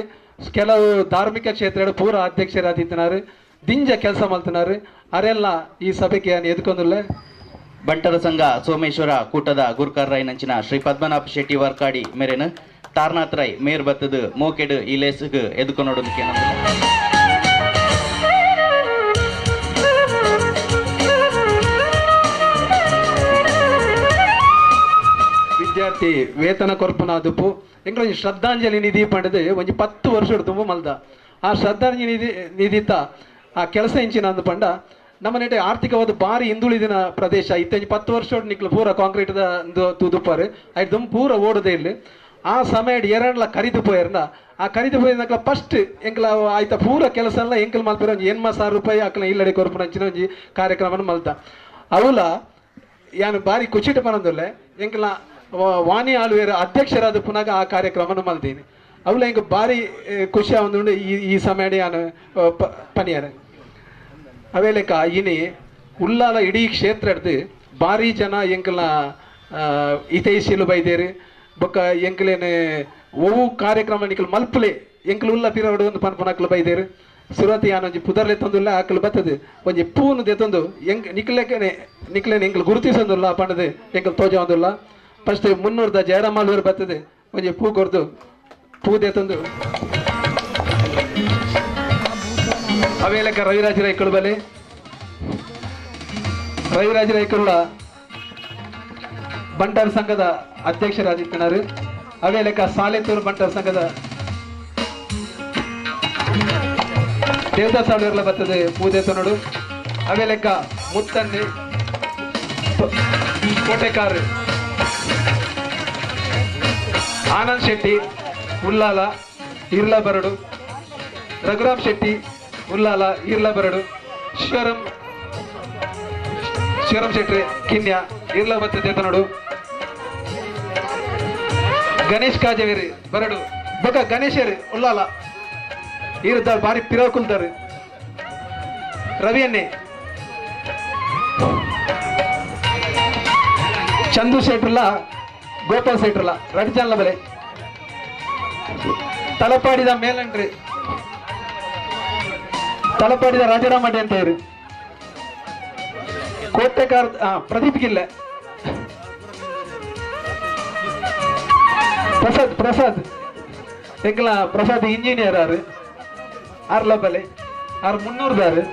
ಕೆಲವು ಧಾರ್ಮಿಕ ಕ್ಷೇತ್ರ ಪೂರ ಅಧ್ಯಕ್ಷರಾದಿತ್ತಿನಾರು, ದಿಂಜ ಕೆಲಸ ಮಲ್ತಿನಾರು. ಅರೆಲ್ಲ ಈ ಸಭೆಗೆ ಎದ್ಕೊಂಡಿಲ್ಲ. ಬಂಟರ ಸಂಘ ಸೋಮೇಶ್ವರ ಕೂಟದ ಗುರ್ಕರ್ ರೈ ನಂಚಿನ ಶ್ರೀ ಪದ್ಮನಾಭ ಶೆಟ್ಟಿ ವರ್ಕಾಡಿ ಮೇರೇನು ತಾರ್ನಾಥ್ ರೈ ಮೇರ್ ಬತ್ತದು ಮೋಕೆಡು ಈ ಲೇಸುಗ್ ಎದ್ಕೊನೋಡು. ವಿದ್ಯಾರ್ಥಿ ವೇತನ ಕೊರ್ಪುನ ದುಪ್ಪು ಎಂಕ್ಲ ಒಂಜಿ ಶ್ರದ್ಧಾಂಜಲಿ ನಿಧಿ ಪಂಡದು ಒಂಜಿ 10 ವರ್ಷ ತುಂಬ ಮಲ್ದ. ಆ ಶ್ರದ್ಧಾಂಜಲಿ ನಿಧಿ ನಿಧಿತ ಆ ಕೆಲಸ ಇಂಚಿನ ಅಂದು ಪಂಡ ನಮ್ಮ ನೆಟೆ ಆರ್ಥಿಕವಾದ ಭಾರಿ ಹಿಂದುಳಿದಿನ ಪ್ರದೇಶ ಇತ್ತಂಜಿ 10 ವರ್ಷ ನಿಕ್ಲು ಪೂರ ಕಾಂಕ್ರೀಟ್ ತೂದುಪ್ಪಾರು ಐದು ದುಂಬು ಪೂರ ಓಡದೆ ಇಲ್ಲಿ. ಆ ಸಮಯ ಎರಡ್ಲ ಕರಿದು ಪೋಯರ್ನ ಆ ಕರಿದು ಪೋಯಿನಕ್ಲ ಫಸ್ಟ್ ಎಂಕ್ಲ ಆಯ್ತ ಪೂರ ಕೆಲಸ ಎಲ್ಲ ಎಂಕಲ್ ಮಲ್ಪರ ಒಂಜಿ 80,000 ರೂಪಾಯಿ ಅಕ್ಲ ಇಲ್ಲಡೆ ಕೊರ್ಪುನ ಅಂಚಿನ ಒಂಜಿ ಕಾರ್ಯಕ್ರಮನ ಮಲ್ತ. ಅವಲ ಯಾನು ಭಾರಿ ಕುಚಿಟ ಪನಂದುಲ್ಲೆ ಎಂಕ್ಲ ವಾಣಿ ಆಳ್ವೇರ ಅಧ್ಯಕ್ಷರಾದ ಪುನಃ ಆ ಕಾರ್ಯಕ್ರಮನ ಮಲ್ತೀನಿ. ಅವಲ ಎಂಕ್ ಭಾರಿ ಖುಷಿ ಆವೊಂದುಂಡು ಈ ಸಮಯ ಯಾನು ಪನಿಯಾರ. ಅವೇಲೆಕ್ಕ ಇನಿ ಉಲ್ಲಾಲ ಇಡೀ ಕ್ಷೇತ್ರ ಹಿಡ್ದು ಭಾರಿ ಜನ ಎಂಕಲ್ನ ಹಿತೈಷಿಲು ಬೈದೇರು. ಬೊಕ್ಕ ಎಂಕಲೇನೆ ಒವು ಕಾರ್ಯಕ್ರಮ ನಿಕಲ್ ಮಲ್ಪಲೆ ಎಂಕಲ್ ಉಲ್ಲ ಪಿರವಡು ಒಂದು ಪನ್ಪನಕ್ಲು ಬೈದೇರು. ಸುರತಿ ಯಾನೊಂಜಿ ಪುದರ್ಲೆ ತಂದುಲ್ಲ ಆಕಲು ಬತ್ತದು ಒಂಜಿ ಪೂನು ದೆತ್ತೊಂದು ಎಂಕ್ ನಿಕ್ಲೆಕನೆ ನಿಕ್ಲೇನೆ ಎಂಕಲ್ ಗುರುತಿಸೊಂದುಲ್ಲ ಪಂಡದು ಎಂಕಲ್ ತೋಜ ಒಂದುಲ್ಲ. ಫಸ್ಟ್ 300 ಜಯರಾಮಾಲೂರು ಬತ್ತದು ಒಂಜಿ ಪೂ ಕೊರ್ದು ಪೂ ದೆತ್ತೊಂದು. ಅವೇಲಕ ರವಿರಾಜ ರೈಕುಳು ಬಲೆ ರವಿರಾಜ ರೈಕುಳ್ಳ ಬಂಟರ ಸಂಘದ ಅಧ್ಯಕ್ಷರಾದಿತ್ತಿನಾರು. ಅವೇಲಕ ಸಾಲೆತೂರು ಬಂಟರ ಸಂಘದ ದೇವದಾಸ್ ಅವರೆಲ್ಲ ಬರ್ತದೆ ಪೂಜೆ ತನ್ನೋಡು. ಅವೇಲೆಕ್ಕ ಮುತ್ತಣ್ಣಿ ಕೋಟೆಕಾರ್ ಆನಂದ್ ಶೆಟ್ಟಿ ಉಲ್ಲಾಲ ಇರ್ಲಾ ಬರಡು, ರಘುರಾಮ್ ಶೆಟ್ಟಿ ಉಲ್ಲಾಲ ಇರ್ಲಾ ಬರಡು, ಶಿವರಾಮ್ ಶೆಟ್ಟಿ ಕಿನ್ಯ ಇರ್ಲಾ ಬರ್ತದೆ ತನ್ನೋಡು, ಗಣೇಶ್ ಕಾಜವೇರಿ ಬರಡು, ಬೊಕ ಗಣೇಶರು ಉಲ್ಲಾಲ ಇರುತ್ತಾರೆ ಭಾರಿ ಪಿರಕುಲ್ತಾರೆ, ರವಿಯನ್ನೇ ಚಂದು ಶೆಟ್ರಲ್ಲ ಗೋಪಾಲ್ ಶೆಟ್ರಲ್ಲ ರಡ್ಜನ್ಲ ಬಲೆ ತಲಪಾಡಿದ ಮೇಲಂಡ್ರಿ ತಲಪಾಡಿದ ರಾಜಾರಾಮ್ ಅಡ್ಡಿ ಅಂತ ಇರು ಕೋಟೆಕಾರ್ ಪ್ರದೀಪ್ ಗಿಲ್ಲೆ ಪ್ರಸಾದ್ ಪ್ರಸಾದ್ ಎಂಕಲ ಪ್ರಸಾದ್ ಇಂಜಿನಿಯರ್ ಆರು ಆರ್ಲ ಬಲೆ ಆರು 300ದಾರು.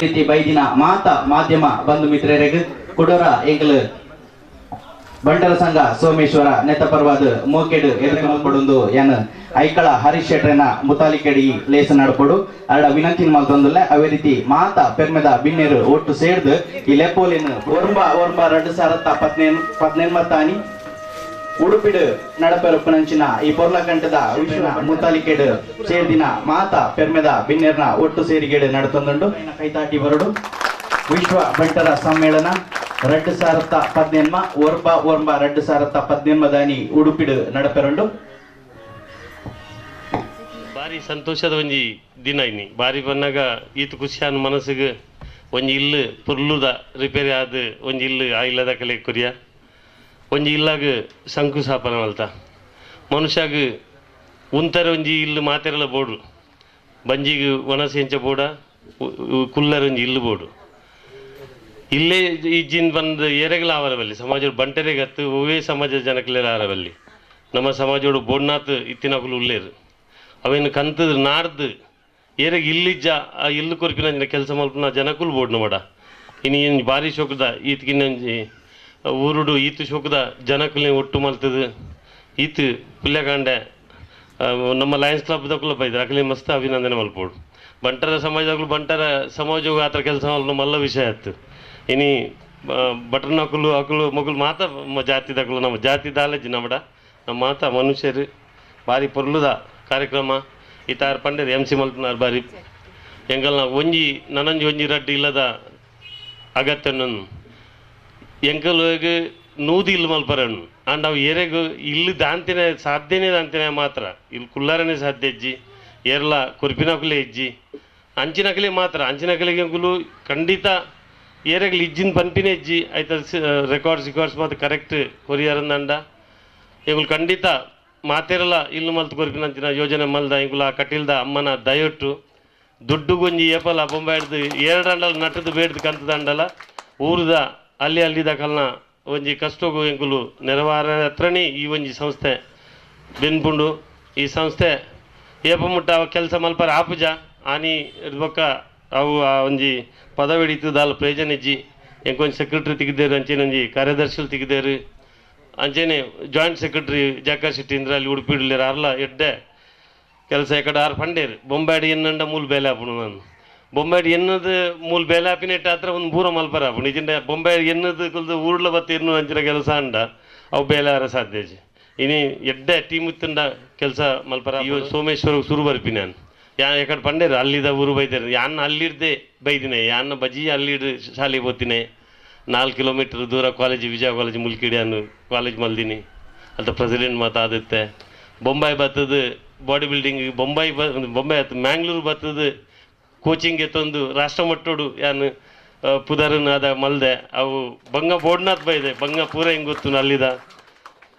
ರೀತಿ ಬೈದಿನ ಮಾತಾ ಮಾಧ್ಯಮ ಬಂಧು ಮಿತ್ರರಿಗೆ ಕುಡೋರ ಎಂಕಲ್ ಬಂಟರ ಸಂಘ ಸೋಮೇಶ್ವರ ನೆತ್ತ ಪರ್ವಾದ ಮೋಕೆಡ್ ಎದುರು ಯಾನ್ ಐಕಳ ಹರೀಶ್ ಶೆಟ್ರನ ಮುತಾಲಿಕೆಡಿ ಲೇಸ ನಡಪೊಡು ಅರಡ ವಿನಂತಿ ಮಲ್ತೊಂದುಲ್ಲ. ಅವೇ ರೀತಿ ಮಾತಾ ಪೆರ್ಮೆದ ಬಿನ್ನೆರು ಒಟ್ಟು ಸೇರ್ದು ಈ ಲೆಪ್ಪೋಲಿನ ಒರ್ಂಬ ಒರ್ಂಬ 2015 ತಾನಿ ಉಡುಪಿಡು ನಡಪೆರಪ್ಪನಂಚಿನ ಈ ಪೊರ್ಲಕಂಠದ ವಿಶ್ವ ಮುತಾಲಿಕೆಡ್ ಸೇರ್ದಿನ ಮಾತಾ ಪೆರ್ಮೆದ ಬಿನ್ನೆರ್ನ ಒಟ್ಟು ಸೇರಿಗೆಡು ನಡತೊಂದುಂಡು. ಕೈತಾಟಿ ಬರಡು ವಿಶ್ವ ಬಂಟರ ಸಮ್ಮೇಳನ 2018 ಒರ್ಬ ಒರ್ಬ 2018 ದಾನಿ ಉಡುಪಿಡು ನಡಪೆರುಂಡು. ಬಾರಿ ಸಂತೋಷದ ಒಂಜಿ ದಿನ ಇನ್ನಿ ಬಾರಿ ಬಂದಾಗ ಈತ ಖುಷಿಯಾನ ಮನಸ್ಸಿಗೆ ಒಂಜಿ ಇಲ್ಲು ಪುರ್ಲುದ ರಿಪೇರಿ ಆದ ಒಂಜಿ ಇಲ್ಲು ಆ ಇಲ್ಲದ ಕಲೆ ಕೊರಿಯ ಒಂಜಿ ಇಲ್ಲಾಗ ಶಂಕುಸ್ಥಾಪನೆ ಮಲ್ತ ಮನುಷ್ಯಾಗ ಉಂತರ ಒಂಜಿ ಇಲ್ಲು ಮಾತೆರಲ ಬೋಡು ಬಂಜಿಗೆ ಒಣಸು ಎಂಚ ಬೋಡ ಕುಲ್ಲರ ಒಂಜಿ ಇಲ್ಲು ಬೋಡು ಇಲ್ಲೇ ಇಜ್ಜಿನ ಬಂದು ಏರೆಗಳ ಆವರವಲ್ಲಿ ಸಮಾಜ ಬಂಟರೆಗತ್ತು ಒವ್ವೇ ಸಮಾಜ ಜನಕ್ಲೆರ ಆರವಲ್ಲಿ ನಮ್ಮ ಸಮಾಜೋಡು ಬೋಡ್ನಾಥ್ ಇತ್ತಿನಕುಲು ಉಲ್ಲೇರು ಅವೇನು ಕಂತದ ನಾಡ್ದು ಏರೆಗೆ ಇಲ್ಲಿಜ್ಜ ಆ ಇಲ್ಲು ಕೊರ್ಪಿನ ಕೆಲಸ ಮಲ್ಪನ ಜನಕುಲು ಬೋಡ್ನ ಮಾಡ ಇನ್ನು ಏನು ಭಾರಿ ಶೋಕದ ಈತ್ಕಿನ್ನಂಜಿ ಊರುಡು ಈತು ಶೋಕದ ಜನಕುಲೆ ಒಟ್ಟು ಮಲ್ತದ ಈತು ಪುಲ್ಯಕಾಂಡೆ ನಮ್ಮ ಲಯನ್ಸ್ ಕ್ಲಬ್ದಕ್ಕೂ ಬೈದ್ರು ಅಕಲಿ ಮಸ್ತ್ ಅಭಿನಂದನೆ ಮಲ್ಪೋಡು. ಬಂಟರ ಸಮಾಜದಾಗಲೂ ಬಂಟರ ಸಮಾಜವು ಆ ಥರ ಕೆಲಸ ಮಲ್ಪ ಮಲ್ಲ ವಿಷಯ ಆಯ್ತು. ಇನಿ ಬಟರ್ನಕುಲು ಅಕಲು ಮಗುಲು ಮಾತ ಜಾತಿದಕಲು ನಮ್ಮ ಜಾತಿ ದಾಲಜಿ ನಮ್ಮಡ ನಮ್ಮ ಮಾತ ಮನುಷ್ಯರು ಭಾರಿ ಪೊರ್ಲುದ ಕಾರ್ಯಕ್ರಮ ಈ ತಾರು ಪಂಡೇರು ಎಂ ಸಿ ಮಲ್ಪನಾರು ಬಾರಿ ಎಂಕಲ್ನ ಒಂಜಿ ನನಂಜಿ ಒಂಜಿ ರಡ್ಡು ಇಲ್ಲದ ಅಗತ್ಯ ಎಂಕಲ್ಗೆ ನೂದು ಇಲ್ಲು ಮಲ್ಪರಣ್ಣು ಅಂಡ್ ಅವು ಏರೆಗು ಇಲ್ಲು ದಾಂತಿನ ಸಾಧ್ಯನೇ ದಾಂತಿನ ಮಾತ್ರ ಇಲ್ಲಿ ಕುಲ್ಲಾರನೇ ಸಾಧ್ಯ ಇಜ್ಜಿ ಏರ್ಲ ಕೊರ್ಪಿನಕುಲೇ ಇಜ್ಜಿ ಅಂಚಿನಕಲೇ ಮಾತ್ರ ಅಂಚಿನಕಲಿಗೆ ಎಂಕುಲು ಖಂಡಿತ ಏರೆಗ್ಲು ಇಜ್ಜಿನ ಪನ್ಪಿನೇ ಇಜ್ಜಿ ಆಯ್ತ ರೆಕಾರ್ಡ್ಸ್ ರಿಕಾರ್ಡ್ಸ್ ಮಾತ್ರ ಕರೆಕ್ಟ್ ಕೊರಿಯರಂದಂಡ ಎಂಕುಲು ಖಂಡಿತ ಮಾತೆರಲ ಇಲ್ಲು ಮಲ್ತು ಕೊರ್ಪಿನ ಅಂಚಿನ ಯೋಜನೆ ಮಲ್ದ ಎಂಕುಲು ಆ ಕಟೀಲ್ದ ಅಮ್ಮನ ದಯೊಟ್ಟು ದುಡ್ಡು ಗೊಂಜಿ ಏಪಲ ಬೊಂಬಾಯ್ದು ಎರಡು ಅಂಡಲ ನಟ್ಟದು ಬೇಡ್ದು ಕಂತದಂಡಲ ಊರುದ ಅಲ್ಲಿ ಅಲ್ಲಿದ ಕಲ್ನ ಒಂಜಿ ಕಷ್ಟಗೂ ಎಂಕುಲು ನೆರವಾರ ಹತ್ರನೇ ಈ ಒಂಜಿ ಸಂಸ್ಥೆ ಬೆನ್ಪುಂಡು. ಈ ಸಂಸ್ಥೆ ಏಪ ಮುಟ್ಟ ಅವ ಕೆಲಸ ಮಲ್ಪರ ಆಪುಜ ಆನಿ ಬೊಕ್ಕ ಅವು ಆ ಒಂಜಿ ಪದವಿ ಹಿಡಿತದಾಲ ಪ್ರಯೋಜನ ಇಜ್ಜಿ ಎಂಕೊಂಜಿ ಸೆಕ್ರೆಟರಿ ತೆಗೆದೇರು ಅಂಚೆನೊಂಜಿ ಕಾರ್ಯದರ್ಶಿಲು ತೆಗೆದೇರು ಅಂಚೆನೆ ಜಾಯಿಂಟ್ ಸೆಕ್ರೆಟರಿ ಜಾಕರ್ ಶೆಟ್ಟಿ ಇಂದ್ರ ಅಲ್ಲಿ ಉಡುಪಿ ಇಡ್ಲೇರು ಅರ್ಲ ಎಡ್ಡೆ ಕೆಲಸ ಎಕಡೆ ಆರು ಪಂಡೇರು ಬೊಂಬಾಡಿ ಎನ್ನಂಡ ಮೂಲ ಬೇಲೆ ಆಪುಂಡು ನಾನು ಬೊಂಬಾಡಿ ಎನ್ನದು ಮೂಲ ಬೇಲೆ ಆಪಿನೆಟ್ಟ ಹತ್ರ ಒಂದು ಪೂರ ಮಲ್ಪರ ಆಪುಂಡು ಇಜಿಂಡ ಬೊಂಬಾಡಿ ಎನ್ನದು ಕುಲ್ದು ಊರ್ಲ ಬತ್ತ ಎನ್ನು ಅಂಚಿನ ಕೆಲಸ ಅಂಡ ಅವು ಬೇಲೆ ಆರ ಸಾಧ್ಯ ಇನಿ ಎಡ್ಡೆ ಟೀಮ್ ಇತ್ತಂಡ ಕೆಲಸ ಮಲ್ಪರ. ಇವ ಸೋಮೇಶ್ವರ ಸುರು ಬರ್ಪಿ ನಾನು ಯಾ ಎಕಡೆ ಪಂಡೇರು ಅಲ್ಲಿದ ಊರು ಬೈದೇರು ಯಾನ್ ಅಲ್ಲಿಡ್ದೆ ಬೈದಿನಿ ಯಾನ್ನ ಬಜಿ ಅಲ್ಲಿಡ್ ಶಾಲೆಗೆ ಹೋಗ್ತೀನಿ 4 ಕಿಲೋಮೀಟರ್ ದೂರ ಕಾಲೇಜ್ ವಿಜಯ ಕಾಲೇಜ್ ಮುಲ್ಕಿಡಿ ಅನ್ನು ಕಾಲೇಜ್ ಮಲ್ದಿನಿ ಅಂತ ಪ್ರೆಸಿಡೆಂಟ್ ಮಾತಾಡುತ್ತೆ. ಬೊಂಬಾಯಿ ಬರ್ತದೆ ಬಾಡಿ ಬಿಲ್ಡಿಂಗ್ ಬೊಂಬಾಯಿ ಬೊಂಬಾಯಿ ಆಯ್ತು ಮ್ಯಾಂಗ್ಳೂರು ಬರ್ತದೆ ಕೋಚಿಂಗ್ ಎತ್ತೊಂದು ರಾಷ್ಟ್ರ ಮಟ್ಟೋಡು ಯಾನು ಪುದರನ್ ಆದ ಮಲ್ದೆ ಅವು ಬಂಗ ಬೋಡ್ನಾಥ್ ಬೈದೆ ಬಂಗ ಪೂರ ಹೆಂಗೆ ಗೊತ್ತು ಅಲ್ಲಿದ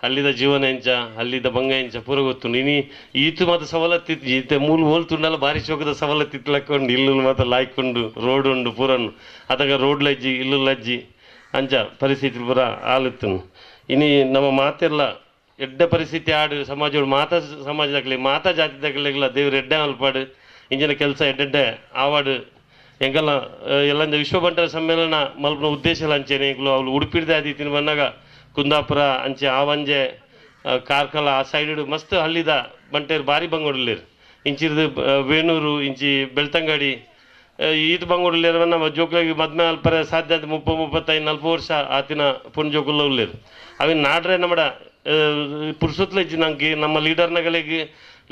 ಅಲ್ಲಿದ ಜೀವನ ಎಂಚ ಅಲ್ಲಿದ್ದ ಬಂಗ ಎಂಚ ಪೂರ ಗೊತ್ತು. ಇನಿ ಈತು ಮಾತ್ರ ಸವಲತ್ತಿತ್ತು ಈತ ಮೂಲ ಹೋಲ್ತುಂಡಲ್ಲ ಭಾರಿ ಶೋಕದ ಸವಲತ್ತಿತ್ತು ಲಕ್ಕೊಂಡು ಇಲ್ಲು ಮಾತ್ರ ಲಾಯ್ಕೊಂಡು ರೋಡ್ ಉಂಡು ಪೂರನ್ನು ಅದಾಗ ರೋಡ್ ಲಜ್ಜಿ ಇಲ್ಲು ಲಜ್ಜಿ ಅಂಚ ಪರಿಸ್ಥಿತಿ ಪೂರ ಆಲುತ್ತು. ಇನಿ ನಮ್ಮ ಮಾತೆಲ್ಲ ಎಡ್ಡೆ ಪರಿಸ್ಥಿತಿ ಆಡು ಸಮಾಜ ಮಾತಾ ಸಮಾಜದಾಗಲಿ ಮಾತಾ ಜಾತಿದಾಗಲಿಲ್ಲ ದೇವ್ರ ಎಡ್ಡೆ ಅಲ್ಪಾಡು ಇಂಜಿನ ಕೆಲಸ ಎಡ್ಡೆಡ್ಡೆ ಆವಾಡು ಎಂಕಲ್ನ ಎಲ್ಲ ವಿಶ್ವ ಬಂಟರ ಸಮ್ಮೇಳನ ಮಲ್ಪನ ಉದ್ದೇಶ ಅಂಚೆನೆ ಎಂಕುಲು ಅವಳು ಉಡುಪಿಡ್ದೆ ಆದಿತ್ತಿನ ಬಂದಾಗ ಕುಂದಾಪುರ ಅಂಚೆ ಆವಂಜೆ ಕಾರ್ಕಳ ಆ ಸೈಡ್ ಮಸ್ತ್ ಹಳ್ಳಿದ ಬಂಟೇರು ಭಾರಿ ಬಂಗೋಡಲ್ಲೇರು ಇಂಚಿರ್ದು ವೇಣೂರು ಇಂಚಿ ಬೆಳ್ತಂಗಡಿ ಈತ ಬಂಗೋಡಲ್ಲೇರು ನಮ್ಮ ಜೋಕ್ಲಾಗಿ ಮದ್ಮೆ ಅಲ್ಪರೆ ಸಾಧ್ಯ ಅಂತ 30 35 40 ವರ್ಷ ಆತಿನ ಪೊಣ್ಣು ಜೋಕುಲ್ಲ ಉಲ್ಲೇರು ಅವಿನ ನಾಡ್ರೆ ನಮ್ಮಡ ಪುರುಷತ್ಲ ಇಜ್ಜಿ ನಂಗೆ ನಮ್ಮ ಲೀಡರ್ನಗಳಿಗೆ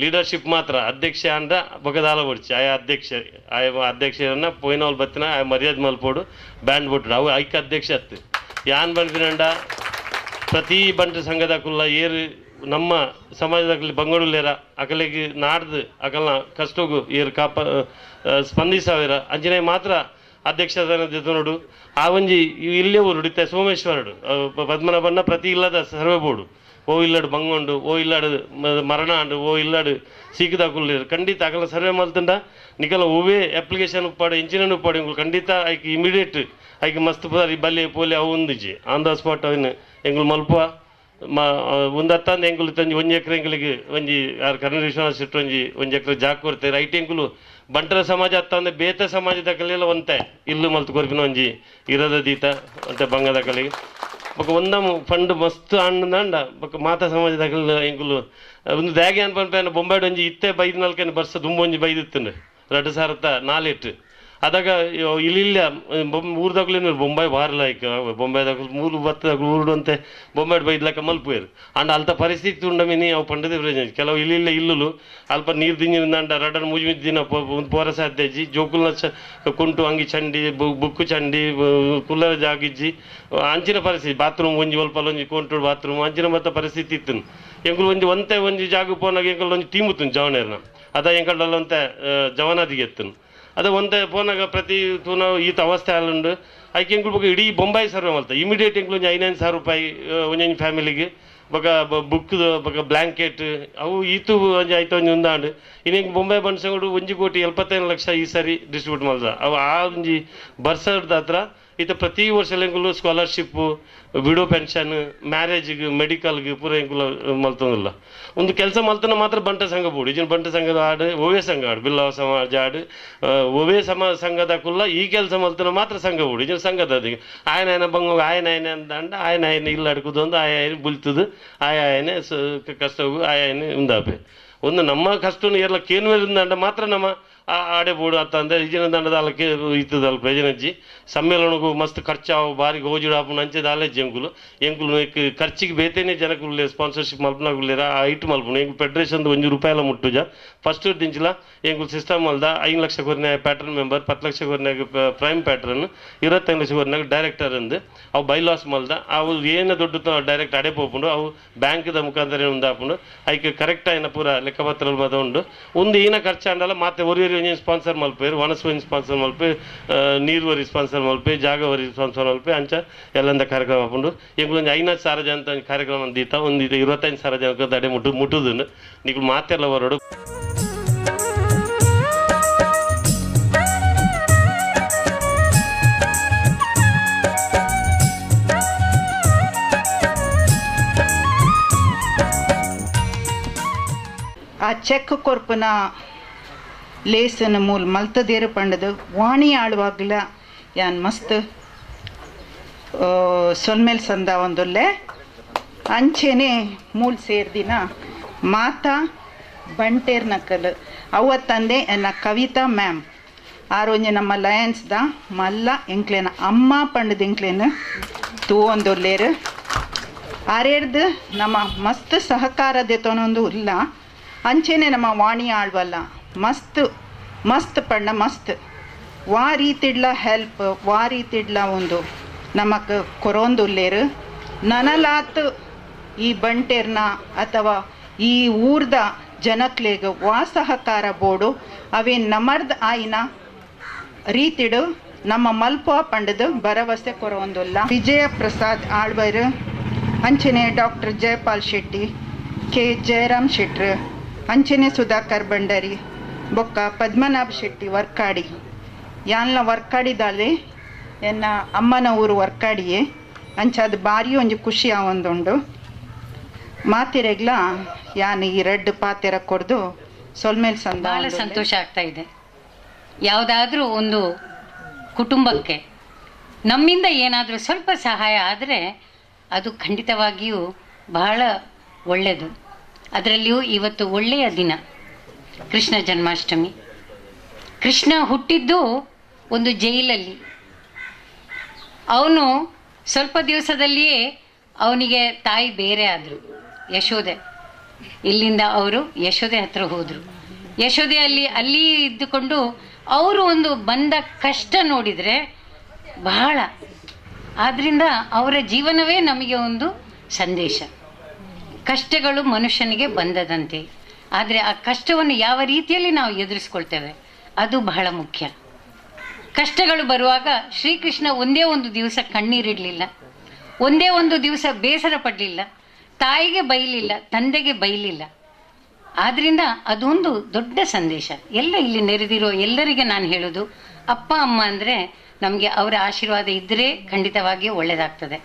ಲೀಡರ್ಶಿಪ್ ಮಾತ್ರ ಅಧ್ಯಕ್ಷ ಅಂಡ ಬೊಕದಾಲ ಬಡ್ಚಿ ಆಯಾ ಅಧ್ಯಕ್ಷ ಆಯ ಅಧ್ಯಕ್ಷರನ್ನ ಪೋಯಿನವಲ್ ಬತ್ತಿನ ಆಯ ಮರ್ಯಾದೆ ಮಲ್ಪೋಡು ಬ್ಯಾಂಡ್ ಬೊಟ್ಟುಡು ಅವು ಐಕ ಅಧ್ಯಕ್ಷ ಅತ್ತು ಯಾನ್ ಬಂದಿನಂಡ ಪ್ರತಿ ಬಂಟ ಸಂಘದ ಕುಲ್ಲ ಏರು ನಮ್ಮ ಸಮಾಜದಲ್ಲಿ ಬಂಗೋಡುಲೇರ ಅಕಲಿಗೆ ನಾಡ್ದು ಅಕಲ್ನ ಕಷ್ಟಗೂ ಏರು ಕಾಪ ಸ್ಪಂದಿಸಾವಿರ ಅಂಜನೇ ಮಾತ್ರ ಅಧ್ಯಕ್ಷ ನೋಡು ಆ ಒಂಜಿ ಇಲ್ಲೇ ಊರು ಇತ್ತೆ ಸೋಮೇಶ್ವರಡು ಪದ್ಮನಾಭನ ಪ್ರತಿ ಇಲ್ಲದ ಸರ್ವೆ ಬೋರ್ಡು ಓ ಇಲ್ಲಡು ಬಂಗೊಂಡು ಓ ಇಲ್ಲಡು ಮರಣ ಅಂಡು ಓ ಇಲ್ಲಡು ಸೀಕದಾಕುಲ್ಲೇರು ಖಂಡಿತ ಅಕಲ ಸರ್ವೆ ಮಲ್ತಂಡ ನಿಕಲ ಓವೇ ಅಪ್ಲಿಕೇಶನ್ ಉಪ್ಪಾಡು ಇಂಜಿನಿಯರ್ ಉಪ್ಪಾಡು ಇಂಗುಲು ಖಂಡಿತ ಐಕ್ ಇಮಿಡಿಯೇಟ್ ಐಕ್ ಮಸ್ತ್ ಪುದಾರಿ ಬಲ್ಲೆ ಪೋಲೆ ಅವು ಒಂದಿಜ್ಜಿ on the spot ಅವನು ಎಂಗುಲು ಮಲ್ಪ ಒಂದು ಹತ್ತಂದು ಎಂಕುಲು ತಂಜಿ ಒಂಜಿ ಎಕರೆ ಎಂಕಲಿಗೆ ಒಂಜಿ ಆರು ಕರ್ನಾಟಕ ವಿಶ್ವನಾಥ ಶೆಟ್ಟಿ ಒಂಜಿ ಒಂಜಿ ಎಕರೆ ಜಾಗ ಕೊಡ್ತಾರೆ. ಐಟ್ ಎಂಕುಲು ಬಂಟರ ಸಮಾಜ ಅತ್ತಂದೆ ಬೇತ ಸಮಾಜದ ಕಲೆಲ್ಲ ಒಂತೆ ಇಲ್ಲು ಮಲ್ತು ಕೊರ್ಪಿನ ಒಂಜಿ ಇರದ ದೀತ ಅಂತೆ ಬಂಗದ ಕಲೆಗೆ ಬೊಕ ಒಂದಮ್ ಫಂಡ್ ಮಸ್ತ್ ಆಂಡ ಬೊಕ ಮಾತಾ ಸಮಾಜದ ಕಲೆ ಎಂಕುಲು ಒಂದು ದ್ಯಾಗೆ ಅನ್ಪನ್ಪೇನ ಬೊಂಬಾಯ್ಡ್ ಒಂಜಿ ಇತ್ತೆ ಬೈದು ನಾಲ್ಕೈದು ವರ್ಷ ದುಂಬ ಒಂಜಿ ಬೈದಿತ್ತಂಡೆ 2004 ಅದಾಗ ಇಲ್ಲಿಲ್ಲ ಊರ್ದಾಗ್ಲೇನು ಬೊಂಬಾಯಿ ಬಾರಿ ಲಾಯ್ಕ್ ಬೊಂಬಾಯ್ದಾಗ ಮೂರು ಬತ್ತದಾಗ ಊರುಡು ಅಂತೆ ಬೊಂಬಾಯ್ಡ್ ಬೈದ್ಲಕ್ಕ ಮಲ್ಪುವೇರು ಅಂಡ್ ಅಲ್ತ ಪರಿಸ್ಥಿತಿ ಉಂಡ ಮೀನಿ ಅವು ಪಂಡದೆ ಪ್ರಯೋಜನ. ಕೆಲವು ಇಲ್ಲಿಲ್ಲ ಇಲ್ಲುಲು ಅಲ್ಪ ನೀರು ದಿಂಜಿನ ರಡನ್ ಮುಜಿ ದಿನ ಒಂದು ಪೋರ ಸಾಧ್ಯ ಇಜ್ಜಿ ಜೋಕುಲ್ನ ಕುಂಟು ಅಂಗಿ ಚಂಡಿ ಬುಕ್ಕು ಚಂಡಿ ಕುಲ್ಲರ ಜಾಗಿಜ್ಜಿ ಅಂಚಿನ ಪರಿಸ್ಥಿತಿ ಬಾತ್ರೂಮ್ ಒಂಜಿ ಒಲ್ಪಲ್ ಒಂಜಿ ಕೊಂಟು ಬಾತ್ರೂಮ್ ಅಂಚಿನ ಮತ್ತ ಪರಿಸ್ಥಿತಿ ಇತ್ತು. ಎಂಕುಲು ಒಂಜಿ ಒಂತೆ ಒಂಜಿ ಜಾಗ ಪೋನಾಗ ಎಂಕುಲು ಒಂಜಿ ಟೀಮ್ ಇತ್ತು ಜವನೇರ್ನ ಅದ ಎಂಕಲ್ಡಲ್ಲ ಒಂತೆ ಜವನಾದಿಗೆ ಎತ್ತನು ಅದ ಒಂತೆ ಪೋನಾಗ ಪ್ರತಿ ತೂನ ಈತ ಅವಸ್ಥೆ ಅಲ್ಲುಂಡು ಐಕೆ ಎಂಕುಲು ಬೊಕ ಇಡೀ ಬೊಂಬಾಯಿ ಸರ್ವೆ ಮಲ್ತ ಇಮಿಡಿಯೇಟ್ ಎಂಕುಲು ಒಂಜಿ 5,000 ರೂಪಾಯಿ ಒಂಜೊಂಜಿ ಫ್ಯಾಮಿಲಿಗೆ ಬೊಕ ಬುಕ್ ಬೊಕ ಬ್ಲ್ಯಾಂಕೆಟ್ ಅವು ಈತು ಒಂಜಿ ಐತ ಒಂಜಿ ಉಂದಾಂಡು. ಇನ್ನು ಎಂಕ್ ಬೊಂಬಾಯಿ ಬನ್ಸಂಗುಡು 1,75 ಲಕ್ಷ ಈ ಸರಿ ಡಿಸ್ಟ್ರಿಬ್ಯೂಟ್ ಮಲ್ದ ಅವು ಆ ಒಂಜಿ ಬರ್ಸದ ಹತ್ರ ಈತ ಪ್ರತಿ ವರ್ಷ ಎಂಕುಲು ಸ್ಕಾಲರ್ಶಿಪ್ಪು ವಿಡೋ ಪೆನ್ಷನ್ ಮ್ಯಾರೇಜ್ಗೆ ಮೆಡಿಕಲ್ಗೆ ಪೂರ ಎಂಕುಲು ಮಲ್ತೊಂದಿಲ್ಲ. ಒಂದು ಕೆಲಸ ಮಲ್ತನ ಮಾತ್ರ ಬಂಟ ಸಂಘ ಬೋಡು ಈಜಿನ ಬಂಟ ಸಂಘದ ಆಡು ಓವೇ ಸಂಘ ಆಡು ಬಿಲ್ಲವ ಸಮಾಜ ಆಡು ಓವೇ ಸಂಘದ ಕುಲ್ಲ ಈ ಕೆಲಸ ಮಲ್ತನ ಮಾತ್ರ ಸಂಘ ಬೋಡು ಈಜಿನ ಸಂಘದ ಅದಕ್ಕೆ ಆಯನ ಆಯನ ಬಂಗ ಆಯನ ಆಯನ ಅಂದ ಆಯನ ಆಯನ ಇಲ್ಲ ಅಡ್ಕುದೊಂದು ಆಯ ಆಯನ ಬುಲ್ತದು ಆಯ ಆಯನೆ ಕಷ್ಟವು ಆಯ ಆಯನೆ ಉಂದಾಪೆ ಒಂದು ನಮ್ಮ ಕಷ್ಟನು ಎಲ್ಲ ಕೇನ್ವೇರಿಂದ ಮಾತ್ರ ನಮ್ಮ ಆಡೆ ಬೋಡು ಅತ್ತ ಅಂದ್ರೆ ಈಜಿನ ದಂಡದ ಅಲ್ಲಕ್ಕೆ ಇತ್ತದಲ್ಪ ಪ್ರಯೋಜನಜ್ಜಿ ಸಮ್ಮೇಳನಕ್ಕೂ ಮಸ್ತ್ ಖರ್ಚಾವು ಬಾರಿ ಗೋಜುಡು ಆಪುನ ಅಂಚೆ ದಾಲೇಜ್ ಎಂಕುಲು ಎಂಕುಲು ಖರ್ಚಿಗೆ ಬೇತೇನೆ ಜನಕುಲು ಸ್ಪಾನ್ಸರ್ಶಿಪ್ ಮಲ್ಪನಾಗುಲ್ಲೇರ ಆ ಐಟು ಮಲ್ಪುನು ಎಂಕುಲು ಫೆಡರೇಷನ್ 1 ರೂಪಾಯಿಲ ಮುಟ್ಟುಜ ಫಸ್ಟ್ ದಿಂಚಿಲ ಎಂಕುಲು ಸಿಸ್ಟಮ್ ಮಲ್ದ 5 ಲಕ್ಷ ಕೊರಿನ ಪ್ಯಾಟ್ರನ್ ಮೆಂಬರ್ 10 ಲಕ್ಷ ಕೊರಿನಾಗ ಪ್ರೈಮ್ ಪ್ಯಾಟ್ರನ್ 25 ಲಕ್ಷ ಕೊರಿನಾಗ ಡೈರೆಕ್ಟರ್ ಅಂದು ಅವು ಬೈಲಾಸ್ ಮಲ್ದ ಅವು ಏನು ದೊಡ್ಡ ಡೈರೆಕ್ಟ್ ಅಡೆ ಪೋಪುಂಡು ಅವು ಬ್ಯಾಂಕ್ದ ಮುಖಾಂತರ ಉಂದಾಪುಂಡು ಐಕ್ ಕರೆಕ್ಟ್ ಆಯ್ನ ಪೂರ ಲೆಕ್ಕಪತ್ರ ಮಾತ ಉಂಡು ಒಂದು ಏನ ಖರ್ಚು ಅಂಡಲ್ಲ ಮಾತೆ ಒರಿ ಒಂಜಿ ಸ್ಪಾನ್ಸರ್ ಮಲ್ಪೇರು ವನಸ್ ಒಂಜಿ ಸ್ಪಾನ್ಸರ್ ಮಲ್ಪೆ ನೀರು ವರಿ ಸ್ಪಾನ್ಸರ್ ಮಲ್ಪೆ ಜಾಗ ವರಿ ಸ್ಪಾನ್ಸರ್ ಮಲ್ಪೆ ಅಂಚ ಎಲ್ಲಂದ ಕಾರ್ಯಕ್ರಮ ಹಾಕೊಂಡು ಎಂಕುಲು ಒಂಜಿ 5,000 ಜನ ಒಂಜಿ ಕಾರ್ಯಕ್ರಮ ದೀತ ಒಂದು 25,000 ಜನಕ್ಕೆ ತಡೆ ಮುಟ್ಟುದು ನಿಕುಲು ಮಾತೆಲ್ಲ ಹೊರಡು. ಆ ಚೆಕ್ ಕೊರ್ಪುನ ಲೇಸನ ಮೂಲ ಮಲ್ತದೇರು ಪಂಡದು ವಾಣಿ ಆಳುವಾಗ್ಲ ಯಾನ್ ಮಸ್ತ್ ಸೊಲ್ಮೇಲ್ ಸಂದ ಒಂದುಲ್ಲೆ ಅಂಚೆನೆ ಮೂಲ್ ಸೇರ್ದಿನ ಮಾತಾ ಬಂಟೇರ್ ನಕಲ್ ಅವ್ವ ತಂದೆ ಎನ್ನ ಕವಿತಾ ಮ್ಯಾಮ್ ಆರೋಂಜಿ ನಮ್ಮ ಲಯನ್ಸ್ದ ಮಲ್ಲ ಎಂಕ್ಲೇನ ಅಮ್ಮ ಪಂಡದ ಎಂಕ್ಲೇನ ತೂ ಒಂದುಲ್ಲೇರು ಆರೇರ್ದು ನಮ್ಮ ಮಸ್ತ್ ಸಹಕಾರ ದೆತೊನೊಂದು ಇಲ್ಲ ಅಂಚೆನೆ ನಮ್ಮ ವಾಣಿ ಆಳ್ವಲ್ಲ ಮಸ್ತ್ ಮಸ್ತ್ ಪಣ್ಣ ಮಸ್ತ್ ವಾ ರೀತಿಡ್ಲ ಹೆಲ್ಪ್ ವಾ ರೀತಿಡ್ಲ ಒಂದು ನಮಕ್ ಕೊರೊಂದುಲ್ಲೇರು ನನಲಾತ್ ಈ ಬಂಟೇರ್ನ ಅಥವಾ ಈ ಊರ್ದ ಜನಕ್ಲೆಗ್ ವಾ ಸಹಕಾರ ಬೋಡು ಅವೇ ನಮರ್ದ ಆಯಿನ ರೀತಿಡು ನಮ್ಮ ಮಲ್ಪ ಪಂಡದು ಭರವಸೆ ಕೊರೊಂದುಲ್ಲ. ವಿಜಯ ಪ್ರಸಾದ್ ಆಳ್ವರು ಅಂಚನೆ ಡಾಕ್ಟರ್ ಜಯಪಾಲ್ ಶೆಟ್ಟಿ ಕೆ ಜಯರಾಮ್ ಶೆಟ್ರು ಅಂಚನೆ ಸುಧಾಕರ್ ಭಂಡಾರಿ ಬೊಕ್ಕ ಪದ್ಮನಾಭ ಶೆಟ್ಟಿ ವರ್ಕಾಡಿ ಯಾನ್ಲ ವರ್ಕಾಡಿದಾಲೆ ಎನ್ನ ಅಮ್ಮನ ಊರು ವರ್ಕಾಡಿಯೇ ಅಂಚಾದ ಬಾರಿ ಒಂಜಿ ಖುಷಿ ಆವೊಂದುಂಡು ಮಾತಿರೆಗ್ಲ ಯಾನ್ ಈ ರೆಡ್ ಪಾತೆರ ಕೊರ್ದು ಸೊಲ್ಮೇಲ್ ಸಂದ ಬಹಳ ಸಂತೋಷ ಆಗ್ತಾ ಇದೆ. ಯಾವುದಾದ್ರೂ ಒಂದು ಕುಟುಂಬಕ್ಕೆ ನಮ್ಮಿಂದ ಏನಾದರೂ ಸ್ವಲ್ಪ ಸಹಾಯ ಆದರೆ ಅದು ಖಂಡಿತವಾಗಿಯೂ ಬಹಳ ಒಳ್ಳೆಯದು. ಅದರಲ್ಲಿಯೂ ಇವತ್ತು ಒಳ್ಳೆಯ ದಿನ, ಕೃಷ್ಣ ಜನ್ಮಾಷ್ಟಮಿ. ಕೃಷ್ಣ ಹುಟ್ಟಿದ್ದು ಒಂದು ಜೈಲಲ್ಲಿ. ಅವನು ಸ್ವಲ್ಪ ದಿವಸದಲ್ಲಿಯೇ ಅವನಿಗೆ ತಾಯಿ ಬೇರೆ ಆದರು, ಯಶೋದೆ. ಇಲ್ಲಿಂದ ಅವರು ಯಶೋದೆ ಹತ್ರ ಹೋದರು. ಯಶೋದೆ ಅಲ್ಲಿ ಇದ್ದುಕೊಂಡು ಅವರು ಒಂದು ಬಂದ ಕಷ್ಟ ನೋಡಿದರೆ ಬಹಳ. ಆದ್ದರಿಂದ ಅವರ ಜೀವನವೇ ನಮಗೆ ಒಂದು ಸಂದೇಶ. ಕಷ್ಟಗಳು ಮನುಷ್ಯನಿಗೆ ಬಂದದಂತೆ, ಆದರೆ ಆ ಕಷ್ಟವನ್ನು ಯಾವ ರೀತಿಯಲ್ಲಿ ನಾವು ಎದುರಿಸ್ಕೊಳ್ತೇವೆ ಅದು ಬಹಳ ಮುಖ್ಯ. ಕಷ್ಟಗಳು ಬರುವಾಗ ಶ್ರೀಕೃಷ್ಣ ಒಂದೇ ಒಂದು ದಿವಸ ಕಣ್ಣೀರಿಡಲಿಲ್ಲ, ಒಂದೇ ಒಂದು ದಿವಸ ಬೇಸರ ಪಡಲಿಲ್ಲ, ತಾಯಿಗೆ ಬೈಲಿಲ್ಲ, ತಂದೆಗೆ ಬೈಲಿಲ್ಲ. ಆದ್ದರಿಂದ ಅದೊಂದು ದೊಡ್ಡ ಸಂದೇಶ. ಎಲ್ಲ ಇಲ್ಲಿ ನೆರೆದಿರೋ ಎಲ್ಲರಿಗೆ ನಾನು ಹೇಳೋದು, ಅಪ್ಪ ಅಮ್ಮ ಅಂದರೆ ನಮಗೆ ಅವರ ಆಶೀರ್ವಾದ ಇದ್ದರೆ ಖಂಡಿತವಾಗಿಯೂ ಒಳ್ಳೆಯದಾಗ್ತದೆ.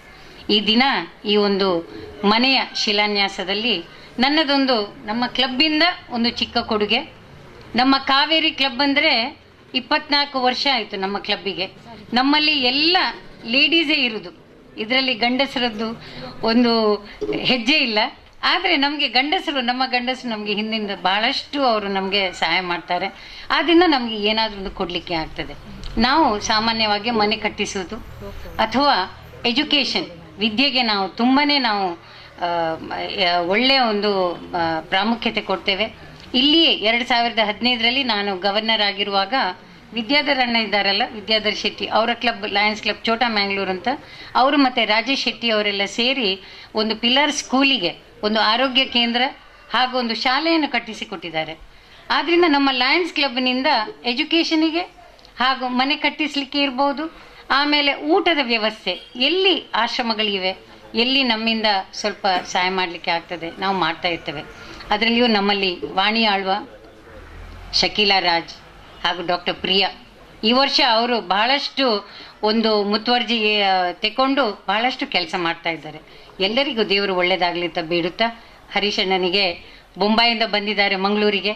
ಈ ದಿನ ಈ ಒಂದು ಮನೆಯ ಶಿಲಾನ್ಯಾಸದಲ್ಲಿ ನನ್ನದೊಂದು ನಮ್ಮ ಕ್ಲಬ್ಬಿಂದ ಒಂದು ಚಿಕ್ಕ ಕೊಡುಗೆ. ನಮ್ಮ ಕಾವೇರಿ ಕ್ಲಬ್ ಅಂದರೆ 24 ವರ್ಷ ಆಯಿತು ನಮ್ಮ ಕ್ಲಬ್ಬಿಗೆ. ನಮ್ಮಲ್ಲಿ ಎಲ್ಲ ಲೇಡೀಸೇ ಇರುವುದು, ಇದರಲ್ಲಿ ಗಂಡಸರದ್ದು ಒಂದು ಹೆಜ್ಜೆ ಇಲ್ಲ. ಆದರೆ ನಮಗೆ ಗಂಡಸರು, ನಮ್ಮ ಗಂಡಸರು ನಮಗೆ ಹಿಂದಿಂದ ಭಾಳಷ್ಟು ಅವರು ನಮಗೆ ಸಹಾಯ ಮಾಡ್ತಾರೆ. ಆದ್ದರಿಂದ ನಮಗೆ ಏನಾದರೂ ಒಂದು ಕೊಡಲಿಕ್ಕೆ ಆಗ್ತದೆ. ನಾವು ಸಾಮಾನ್ಯವಾಗಿ ಮನೆ ಕಟ್ಟಿಸುವುದು ಅಥವಾ ಎಜುಕೇಷನ್, ವಿದ್ಯೆಗೆ ನಾವು ತುಂಬಾ ನಾವು ಒಳ್ಳೆಯ ಒಂದು ಪ್ರಾಮುಖ್ಯತೆ ಕೊಡ್ತೇವೆ. ಇಲ್ಲಿಯೇ 2015ರಲ್ಲಿ ನಾನು ಗವರ್ನರ್ ಆಗಿರುವಾಗ ವಿದ್ಯಾಧರ್ ಅಣ್ಣ ಇದ್ದಾರಲ್ಲ, ವಿದ್ಯಾಧರ್ ಶೆಟ್ಟಿ ಅವರ club Lions club Chota Mangalore ಅಂತ, ಅವರು ಮತ್ತು ರಾಜೇಶ್ ಶೆಟ್ಟಿ ಅವರೆಲ್ಲ ಸೇರಿ ಒಂದು ಪಿಲ್ಲರ್ ಸ್ಕೂಲಿಗೆ ಒಂದು ಆರೋಗ್ಯ ಕೇಂದ್ರ ಹಾಗೂ ಒಂದು ಶಾಲೆಯನ್ನು ಕಟ್ಟಿಸಿಕೊಟ್ಟಿದ್ದಾರೆ. ಆದ್ದರಿಂದ ನಮ್ಮ ಲಯನ್ಸ್ ಕ್ಲಬ್ನಿಂದ ಎಜುಕೇಷನಿಗೆ ಹಾಗೂ ಮನೆ ಕಟ್ಟಿಸಲಿಕ್ಕೆ ಇರ್ಬೋದು, ಆಮೇಲೆ ಊಟದ ವ್ಯವಸ್ಥೆ, ಎಲ್ಲಿ ಆಶ್ರಮಗಳಿವೆ ಎಲ್ಲಿ ನಮ್ಮಿಂದ ಸ್ವಲ್ಪ ಸಹಾಯ ಮಾಡಲಿಕ್ಕೆ ಆಗ್ತದೆ ನಾವು ಮಾಡ್ತಾ ಇರ್ತೇವೆ. ಅದರಲ್ಲಿಯೂ ನಮ್ಮಲ್ಲಿ ವಾಣಿ ಆಳ್ವ, ಶಕೀಲಾ ರಾಜ್ ಹಾಗೂ ಡಾಕ್ಟರ್ ಪ್ರಿಯಾ, ಈ ವರ್ಷ ಅವರು ಬಹಳಷ್ಟು ಒಂದು ಮುತುವರ್ಜಿ ತೆಕ್ಕೊಂಡು ಬಹಳಷ್ಟು ಕೆಲಸ ಮಾಡ್ತಾ ಇದ್ದಾರೆ. ಎಲ್ಲರಿಗೂ ದೇವರು ಒಳ್ಳೆಯದಾಗಲಿ ಅಂತ ಬೇಡುತ್ತಾ, ಹರೀಶಣ್ಣನಿಗೆ ಬೊಂಬಾಯಿಂದ ಬಂದಿದ್ದಾರೆ ಮಂಗಳೂರಿಗೆ,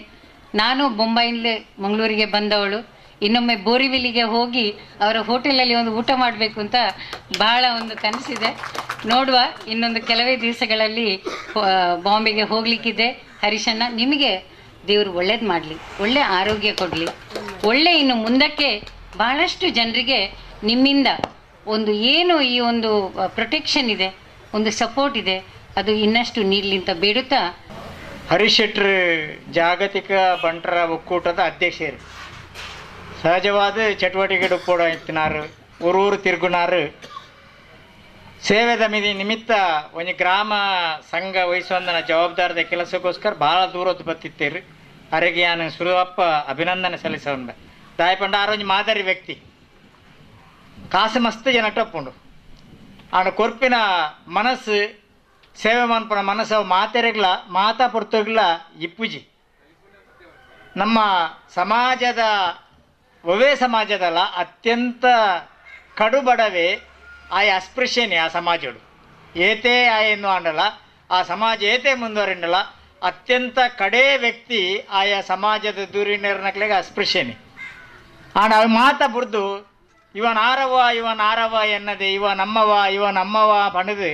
ನಾನು ಬೊಂಬಾಯಿಂದಲೇ ಮಂಗಳೂರಿಗೆ ಬಂದವಳು. ಇನ್ನೊಮ್ಮೆ ಬೋರಿವಿಲಿಗೆ ಹೋಗಿ ಅವರ ಹೋಟೆಲಲ್ಲಿ ಒಂದು ಊಟ ಮಾಡಬೇಕು ಅಂತ ಬಹಳ ಒಂದು ಕನಸಿದೆ. ನೋಡುವ, ಇನ್ನೊಂದು ಕೆಲವೇ ದಿವಸಗಳಲ್ಲಿ ಬಾಂಬೆಗೆ ಹೋಗಲಿಕ್ಕಿದೆ. ಹರೀಶಣ್ಣ, ನಿಮಗೆ ದೇವರು ಒಳ್ಳೇದು ಮಾಡಲಿ, ಒಳ್ಳೆ ಆರೋಗ್ಯ ಕೊಡಲಿ, ಒಳ್ಳೆ ಇನ್ನು ಮುಂದಕ್ಕೆ ಬಹಳಷ್ಟು ಜನರಿಗೆ ನಿಮ್ಮಿಂದ ಒಂದು ಏನು ಈ ಒಂದು ಪ್ರೊಟೆಕ್ಷನ್ ಇದೆ, ಒಂದು ಸಪೋರ್ಟ್ ಇದೆ, ಅದು ಇನ್ನಷ್ಟು ನೀಡಲಿ ಅಂತ ಬೇಡುತ್ತಾ. ಹರೀಶ್ ಶೆಟ್ಟರ್ ಜಾಗತಿಕ ಬಂಟರ ಒಕ್ಕೂಟದ ಅಧ್ಯಕ್ಷರು. ಸಹಜವಾದ ಚಟುವಟಿಕೆ ಕೂಡ ಇತ್ತಿನಾರು, ಊರೂರು ತಿರುಗುನಾರು. ಸೇವೆದ ಮಿದಿ ನಿಮಿತ್ತ ಒಂದು ಗ್ರಾಮ ಸಂಘ ವಹಿಸುವಂದನ ಜವಾಬ್ದಾರದ ಕೆಲಸಕ್ಕೋಸ್ಕರ ಭಾಳ ದೂರದ್ದು ಬತ್ತಿತ್ತೇರಿ. ಅರೆಗೆ ನಾನು ಸುರಪ್ಪ ಅಭಿನಂದನೆ ಸಲ್ಲಿಸವಂದ ದಾಯಪಂಡ ಆರೊಂಜಿ ಮಾದರಿ ವ್ಯಕ್ತಿ. ಕಾಸು ಮಸ್ತ್ ಜನ ಟಪ್ಪುಂಡು ಆಂಡ ಕೊರ್ಪಿನ ಮನಸ್ಸು, ಸೇವೆ ಮನ್ಪುನ ಮನಸ್ಸು ಅವು ಮಾತೆರೆಗ್ಲ ಮಾತಾ ಪೊರ್ತುಗ್ಲ ಇಪ್ಪುಜಿ. ನಮ್ಮ ಸಮಾಜದ ಒವೇ ಸಮಾಜದಲ್ಲ ಅತ್ಯಂತ ಕಡುಬಡವೆ ಆಯ ಅಸ್ಪೃಶ್ಯನೇ ಆ ಸಮಾಜಡು ಏತೇ ಆಯನ್ನು ಆಂಡಲ, ಆ ಸಮಾಜ ಏತೇ ಮುಂದುವರಿಂಡಲ. ಅತ್ಯಂತ ಕಡೇ ವ್ಯಕ್ತಿ ಆಯಾ ಸಮಾಜದ ದೂರಿನರ್ನಕ್ಲೆಗೆ ಅಸ್ಪೃಶ್ಯನೇ. ಆಂಡ ಅವು ಮಾತ ಬುರ್ದು ಇವನ್ ಆರವ ಇವನ್ ಆರವ ಎನ್ನದೆ ಇವ ನಮ್ಮವ ಇವ ನಮ್ಮವ ಪಣದು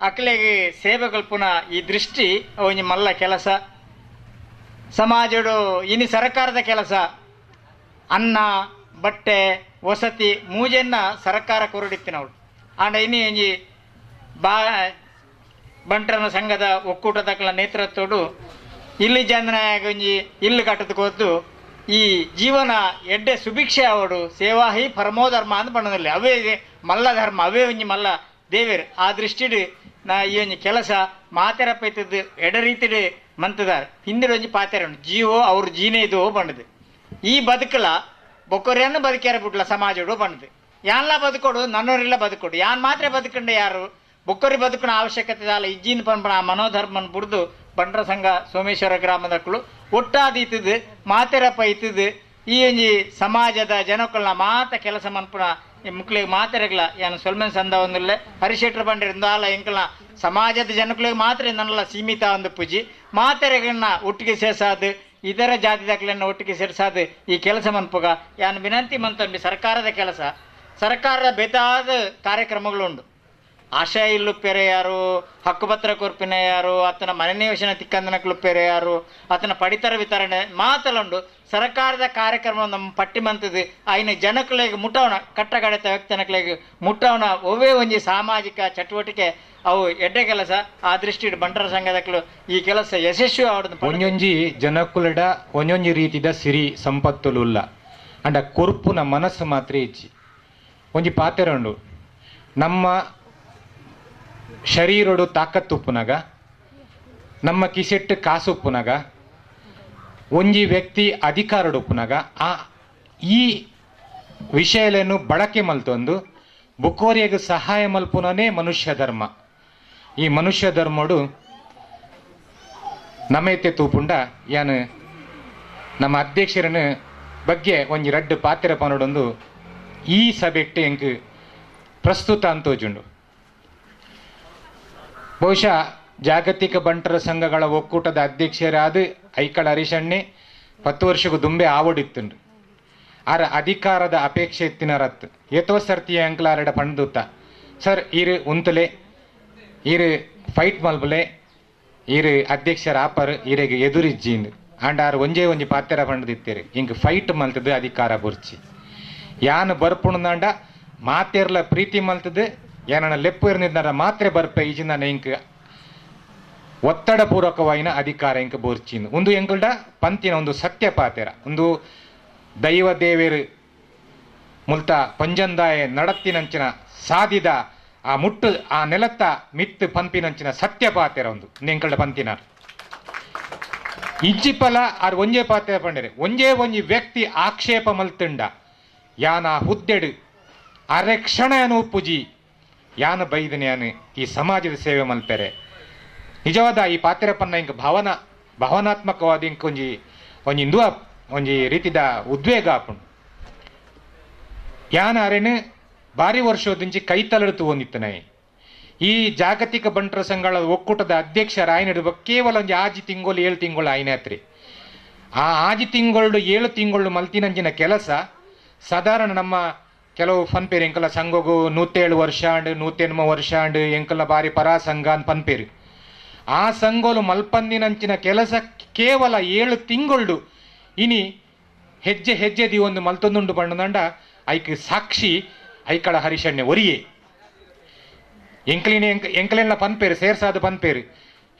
ಅಕ್ಲೆಗೆ ಸೇವೆ ಕಲ್ಪುನ ಈ ದೃಷ್ಟಿ ಒಂಜಿ ಮಲ್ಲ ಕೆಲಸ ಸಮಾಜಡು. ಇನಿ ಸರ್ಕಾರದ ಕೆಲಸ ಅನ್ನ ಬಟ್ಟೆ ವಸತಿ ಮೂಜೆನ್ನ ಸರ್ಕಾರ ಕೊರಡಿತ್ತಿನವಳು. ಆಂಡ ಇನಿ ಒಂಜಿ ಬಾ ಬಂಟರನ ಸಂಘದ ಒಕ್ಕೂಟದಕ್ಕಲ ನೇತೃತ್ವಡು ಇಲ್ಲಿ ಜನನಾಯಕ ಒಂಜಿ ಇಲ್ಲು ಕಟ್ಟದಕ್ಕೋದ್ದು ಈ ಜೀವನ ಎಡ್ಡೆ ಸುಭಿಕ್ಷೆ ಅವಡು. ಸೇವಾಹಿ ಪರಮೋಧರ್ಮ ಅಂತ ಬಣ್ಣದಲ್ಲಿ ಅವೇ ಮಲ್ಲ ಧರ್ಮ, ಅವೇ ಒಂಜಿ ಮಲ್ಲ ದೇವೇರು. ಆ ದೃಷ್ಟಿಡು ನಾ ಈ ಒಂಜಿ ಕೆಲಸ ಮಾತೆರ ಪೈತದ್ದು ಎಡ ರೀತಿಡು ಮಂತದಾರ. ಹಿಂದಿನ ಒಂಜಿ ಪಾತೆರ ಉಂಟು, ಜೀವೋ ಅವ್ರ ಜೀನೇ ಇದು ಬಣ್ಣದು. ಈ ಬದುಕಲ ಬೊಕ್ಕರೆಯನ್ನು ಬದುಕ್ಯಾರ ಬಿಟ್ಲ ಸಮಾಜಡು ಬಣ್ಣದು. ಯಾನ್ಲ ಬದುಕೋಡು ನನ್ನೋರೆಲ್ಲ ಬದುಕೋಡು, ಯಾನ್ ಮಾತ್ರ ಬದುಕಂಡೆ ಯಾರು ಬೊಕ್ಕರಿ ಬದುಕನ ಅವಶ್ಯಕತೆ ಅಲ್ಲ. ಇಜ್ಜಿನ ಪಂಪಣ ಆ ಮನೋಧರ್ಮನ ಬುಡ್ದು ಬಂಟರ ಸಂಘ ಸೋಮೇಶ್ವರ ಗ್ರಾಮದಕ್ಕಳು ಒಟ್ಟಾದೀತದ್ದು ಮಾತೆರಪ್ಪ ಇತ್ತದು. ಈ ಒಂಜಿ ಸಮಾಜದ ಜನಕ್ಕಳ ಮಾತ ಕೆಲಸ ಮನ್ಪುಣ ಮುಕ್ಳಿಗೆ ಮಾತೆರಗ್ಲ ಯಾನು ಸೊಲ್ಮೆನ್ ಸಂದ ಒಂದಿಲ್ಲ. ಹರಿಶೆಟ್ರ ಬಂಡಿರಿಂದ ಅಲ್ಲ ಎಂಕಲ್ನ ಸಮಾಜದ ಜನಕ್ಕಳಿಗೆ ಮಾತ್ರ ನನ್ನಲ್ಲ ಸೀಮಿತ ಒಂದು ಪೂಜಿ ಮಾತೆರೆಗಳನ್ನ ಒಟ್ಟಿಗೆ ಸೇರ್ಸಾದು ಇತರ ಜಾತಿ ದಾಖಲೆಯನ್ನು ಒಟ್ಟಿಗೆ ಸೇರ್ಸಾದು ಈ ಕೆಲಸ ಮನ್ಪುಗ ಯಾನು ವಿನಂತಿ ಮಂತಂಬಿ. ಸರ್ಕಾರದ ಕೆಲಸ, ಸರ್ಕಾರದ ಬೇಕಾದ ಕಾರ್ಯಕ್ರಮಗಳುಂಡು. ಆಶಯ ಇಲ್ಲು ಪೆರೆ ಯಾರು, ಹಕ್ಕುಪತ್ರ ಕೊರ್ಪಿನ ಯಾರು, ಆತನ ಮನೆ ನಿವೇಶನ ತಿಕ್ಕಂದನಕ್ಲು ಪೆರೆ ಯಾರು, ಆತನ ಪಡಿತರ ವಿತರಣೆ ಮಾತಲುಂಡು. ಸರ್ಕಾರದ ಕಾರ್ಯಕ್ರಮ ನಮ್ಮ ಪಟ್ಟಿ ಮಂತದ್ದು ಆಯ್ನ ಜನಕ್ಲೆಗ್ ಮುಟ್ಟವನ ಕಟ್ಟಕಡೆತ ವ್ಯಕ್ತನಕ್ಲೆಗ್ ಮುಟ್ಟವನ ಒವ್ವೇ ಒಂಜಿ ಸಾಮಾಜಿಕ ಚಟುವಟಿಕೆ ಅವು ಎಡ್ಡೆ ಕೆಲಸ. ಆ ದೃಷ್ಟಿ ಬಂಟರ ಸಂಘದಕ್ಲು ಈ ಕೆಲಸ ಯಶಸ್ವಿ ಆವಡ್ದು. ಒಂಜೊಂಜಿ ಜನಕುಲಡ ಒಂಜೊಂಜಿ ರೀತಿದ ಸಿರಿ ಸಂಪತ್ತುಲುಲ್ಲ ಅಂಡ ಕೊರ್ಪುನ ಮನಸ್ಸು ಮಾತ್ರ ಇಜ್ಜಿ. ಒಂಜಿ ಪಾತೆರ ಉಂಡು, ನಮ್ಮ ಶರೀರಡು ತಾಕತ್ತುಪ್ಪುನಗ ನಮ್ಮ ಕಿಸೆಟ್ಟು ಕಾಸುಪ್ಪುನಗ ಒಂಜಿ ವ್ಯಕ್ತಿ ಅಧಿಕಾರಡುಪ್ಪುನಗ ಆ ಈ ವಿಷಯಗಳನ್ನು ಬಳಕೆ ಮಲ್ತೊಂದು ಬುಕ್ಕೋರಿಯಾಗ ಸಹಾಯ ಮಲ್ಪುನನೇ ಮನುಷ್ಯ ಧರ್ಮ. ಈ ಮನುಷ್ಯ ಧರ್ಮಡು ನಮೈತೆ ತೂಪುಂಡ ಯಾನು ನಮ್ಮ ಅಧ್ಯಕ್ಷರನ ಬಗ್ಗೆ ಒಂಜಿ ರಡ್ಡು ಪಾತೆರ ಪನಡೊಂದು ಈ ಸಭೆಟ್ಟು ಎಂಕ್ ಪ್ರಸ್ತುತ ಅಂತೋಜುಂಡು. ಬಹುಶಃ ಜಾಗತಿಕ ಬಂಟರ ಸಂಘಗಳ ಒಕ್ಕೂಟದ ಅಧ್ಯಕ್ಷರಾದ ಐಕಳ ಹರೀಶಣ್ಣೆ 10 ವರ್ಷಕ್ಕೂ ದುಂಬೆ ಆವಡಿತ್ತುಂಡು. ಆರ ಅಧಿಕಾರದ ಅಪೇಕ್ಷೆ ಇತ್ತಿನರತ್ತು ಏತೋ ಸರ್ತಿ ಅಂಕಲ್ ಆರಡ ಪಂಡುತ್ತ ಸರ್ ಈರು ಉಂತಲೆ ಈರು ಫೈಟ್ ಮಲ್ಬಲೆ ಈರು ಅಧ್ಯಕ್ಷರ ಆಪರ್ ಈರೆಗೆ ಎದುರಿಜ್ಜಿಂದು ಆಂಡ ಆರು ಒಂಜೇ ಒಂಜಿ ಪಾತ್ಯರ ಪಂಡದಿತ್ತೇರು ಇಂಕ್ ಫೈಟ್ ಮಲ್ತದು ಅಧಿಕಾರ ಬುರ್ಚಿ ಯಾನು ಬರ್ಪುಣದಾಂಡ ಮಾತೆರ್ಲ ಪ್ರೀತಿ ಮಲ್ತದು ಏನನ್ನ ಲೆಪ್ಪು ಇರ್ನಿದ್ದಾರ ಮಾತ್ರೆ ಬರ್ಪೆ ಈಜಿನ ಇಂಕ್ ಒತ್ತಡ ಪೂರ್ವಕವಾಯಿನ ಅಧಿಕಾರ ಇಂಕ್ ಬೋರ್ಚಿಂದು ಒಂದು ಎಂಕಲ್ಡ ಪಂತಿನ ಒಂದು ಸತ್ಯ ಪಾತೆರ ಒಂದು ದೈವ ದೇವೇರು ಮುಲ್ತ ಪಂಜಂದಾಯ ನಡತ್ತಿನಂಚಿನ ಸಾದಿದ ಆ ಮುಟ್ಟು ಆ ನೆಲತ್ತ ಮಿತ್ತು ಪಂಪಿನಂಚಿನ ಸತ್ಯ ಪಾತೆರ ಒಂದು ಎಂಕಲ್ಡ ಪಂತಿನ ಇಂಚಿಪಲ ಆರ್ ಒಂಜೇ ಪಾತೆರ ಪಂಡರೆ ಒಂಜೇ ಒಂಜಿ ವ್ಯಕ್ತಿ ಆಕ್ಷೇಪ ಮಲ್ತುಂಡ ಯಾನ ಹುದ್ದೆಡು ಅರೆ ಕ್ಷಣ ಉಪ್ಪುಜಿ ಯಾನ ಬೈದನೆ ಯಾನು ಈ ಸಮಾಜದ ಸೇವೆ ಮಲ್ಪೆರೆ ನಿಜವಾದ ಈ ಪಾತೆರಪನ್ನ ಇಂಕ ಭಾವನಾತ್ಮಕವಾದ ಇಂಕ ಒಂಜಿ ಒಂಜಿ ಇಂದು ಒಂಜಿ ರೀತಿದ ಉದ್ವೇಗ ಆಪುಂಡು. ಯಾನ ಅರೆನು ಭಾರಿ ವರ್ಷೋದಿಂಚಿ ಕೈ ತಲುತು ಹೊಂದಿತ್ತನೆ ಈ ಜಾಗತಿಕ ಬಂಟರ ಸಂಘಗಳ ಒಕ್ಕೂಟದ ಅಧ್ಯಕ್ಷರ ಆಯ್ನ ಕೇವಲ ಒಂಜಿ ಆಜಿ ತಿಂಗಳು 7 ತಿಂಗಳು ಆಯ್ನಾತ್ರಿ. ಆ ಆಜಿ ತಿಂಗಳು 7 ತಿಂಗಳು ಮಲ್ತಿನಂಚಿನ ಕೆಲಸ ಸಾಧಾರಣ ನಮ್ಮ ಕೆಲವು ಫನ್ಪೇರು ಎಂಕಲ ಸಂಘಗು 107 ವರ್ಷ ಅಂಡ್ 108 ವರ್ಷ ಅಂಡ್ ಎಂಕಲ ಬಾರಿ ಪರಾ ಸಂಘ ಅಂತ ಪನ್ಪೇರು. ಆ ಸಂಘೋಲು ಮಲ್ಪಂದಿನಂಚಿನ ಕೆಲಸ ಕೇವಲ 7 ತಿಂಗಳು ಇನಿ ಹೆಜ್ಜೆ ಹೆಜ್ಜೆ the ಒಂದು ಮಲ್ತೊಂದುಂಡು ಬಣ್ಣದಂಡ ಐಕ್ ಸಾಕ್ಷಿ ಐಕಳ ಹರಿಶಣ್ಯ ಒರಿಯೇ ಎಂಕಲಿನ ಎಂಕಲೆಲ್ಲ ಪನ್ಪೇರು ಸೇರ್ಸಾದ ಪನ್ಪೇರು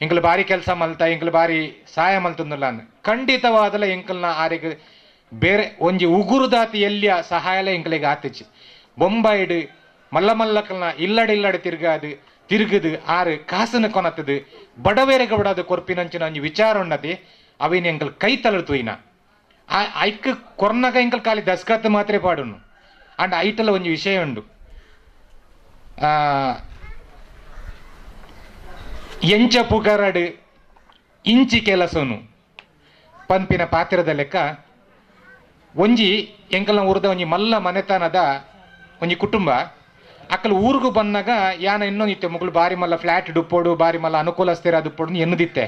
ಎಂಕಲ್ ಬಾರಿ ಕೆಲಸ ಮಲ್ತ ಎಂಕಲ್ ಬಾರಿ ಸಹಾಯ ಮಲ್ತೊಂದುಲ್ಲ ಅಂದ್ ಖಂಡಿತವಾದಲ ಎಂಕಲ್ನ ಆರಿಗೆ ಬೇರೆ ಒಂಜಿ ಉಗುರುದಾತಿ ಎಲ್ಲಿಯ ಸಹಾಯಲ ಎಂಕಲಿಗೆ ಆತಿಚ್ಚಿ ಬೊಂಬಾಯಿಡು ಮಲ್ಲ ಮಲ್ಲಕಲ್ನ ಇಲ್ಲಡೆ ಇಲ್ಲಡೆ ತಿರ್ಗಾದು ತಿರುಗುದು ಆರು ಕಾಸನ್ನು ಕೊನತ್ತದು ಬಡವೇರೆಗೆ ಬಡದು ಕೊರ್ಪಿನಂಚಿನ ಒಂಜಿ ವಿಚಾರ ಉಣ್ಣದೆ ಅವಿನ ಎಂಕಲ್ ಕೈ ತಲುತುಯಿನ ಆ ಐಕ್ ಕೊರ್ನಗ ಎಂಕಲ್ ಖಾಲಿ ದಸ್ಕತ್ ಮಾತ್ರ ಪಾಡುನು ಅಂಡ್ ಐಟಲ ಒಂಜಿ ವಿಷಯ ಉಂಡು. ಎಂಚ ಪುಗರಡು ಇಂಚಿ ಕೆಲಸನು ಪಂಪಿನ ಪಾತ್ರದ ಲೆಕ್ಕ ಒಂಜಿ ಎಂಕಲ್ನ ಊರದ ಒಂಜಿ ಮಲ್ಲ ಮನೆತನದ ಒಂಜಿ ಕುಟುಂಬ ಅಕ್ಕಲು ಊರಿಗೂ ಬಂದಾಗ ಯಾನ ಇನ್ನೊಂದಿತ್ತೆ ಮುಗುಳು ಬಾರಿ ಮಲ್ಲ ಫ್ಲಾಟ್ ಡುಪ್ಪೋಡು ಬಾರಿ ಮಲ್ಲ ಅನುಕೂಲಸ್ಥಿರ ದುಪ್ಪೋಡು ಎನ್ನುದಿತ್ತೆ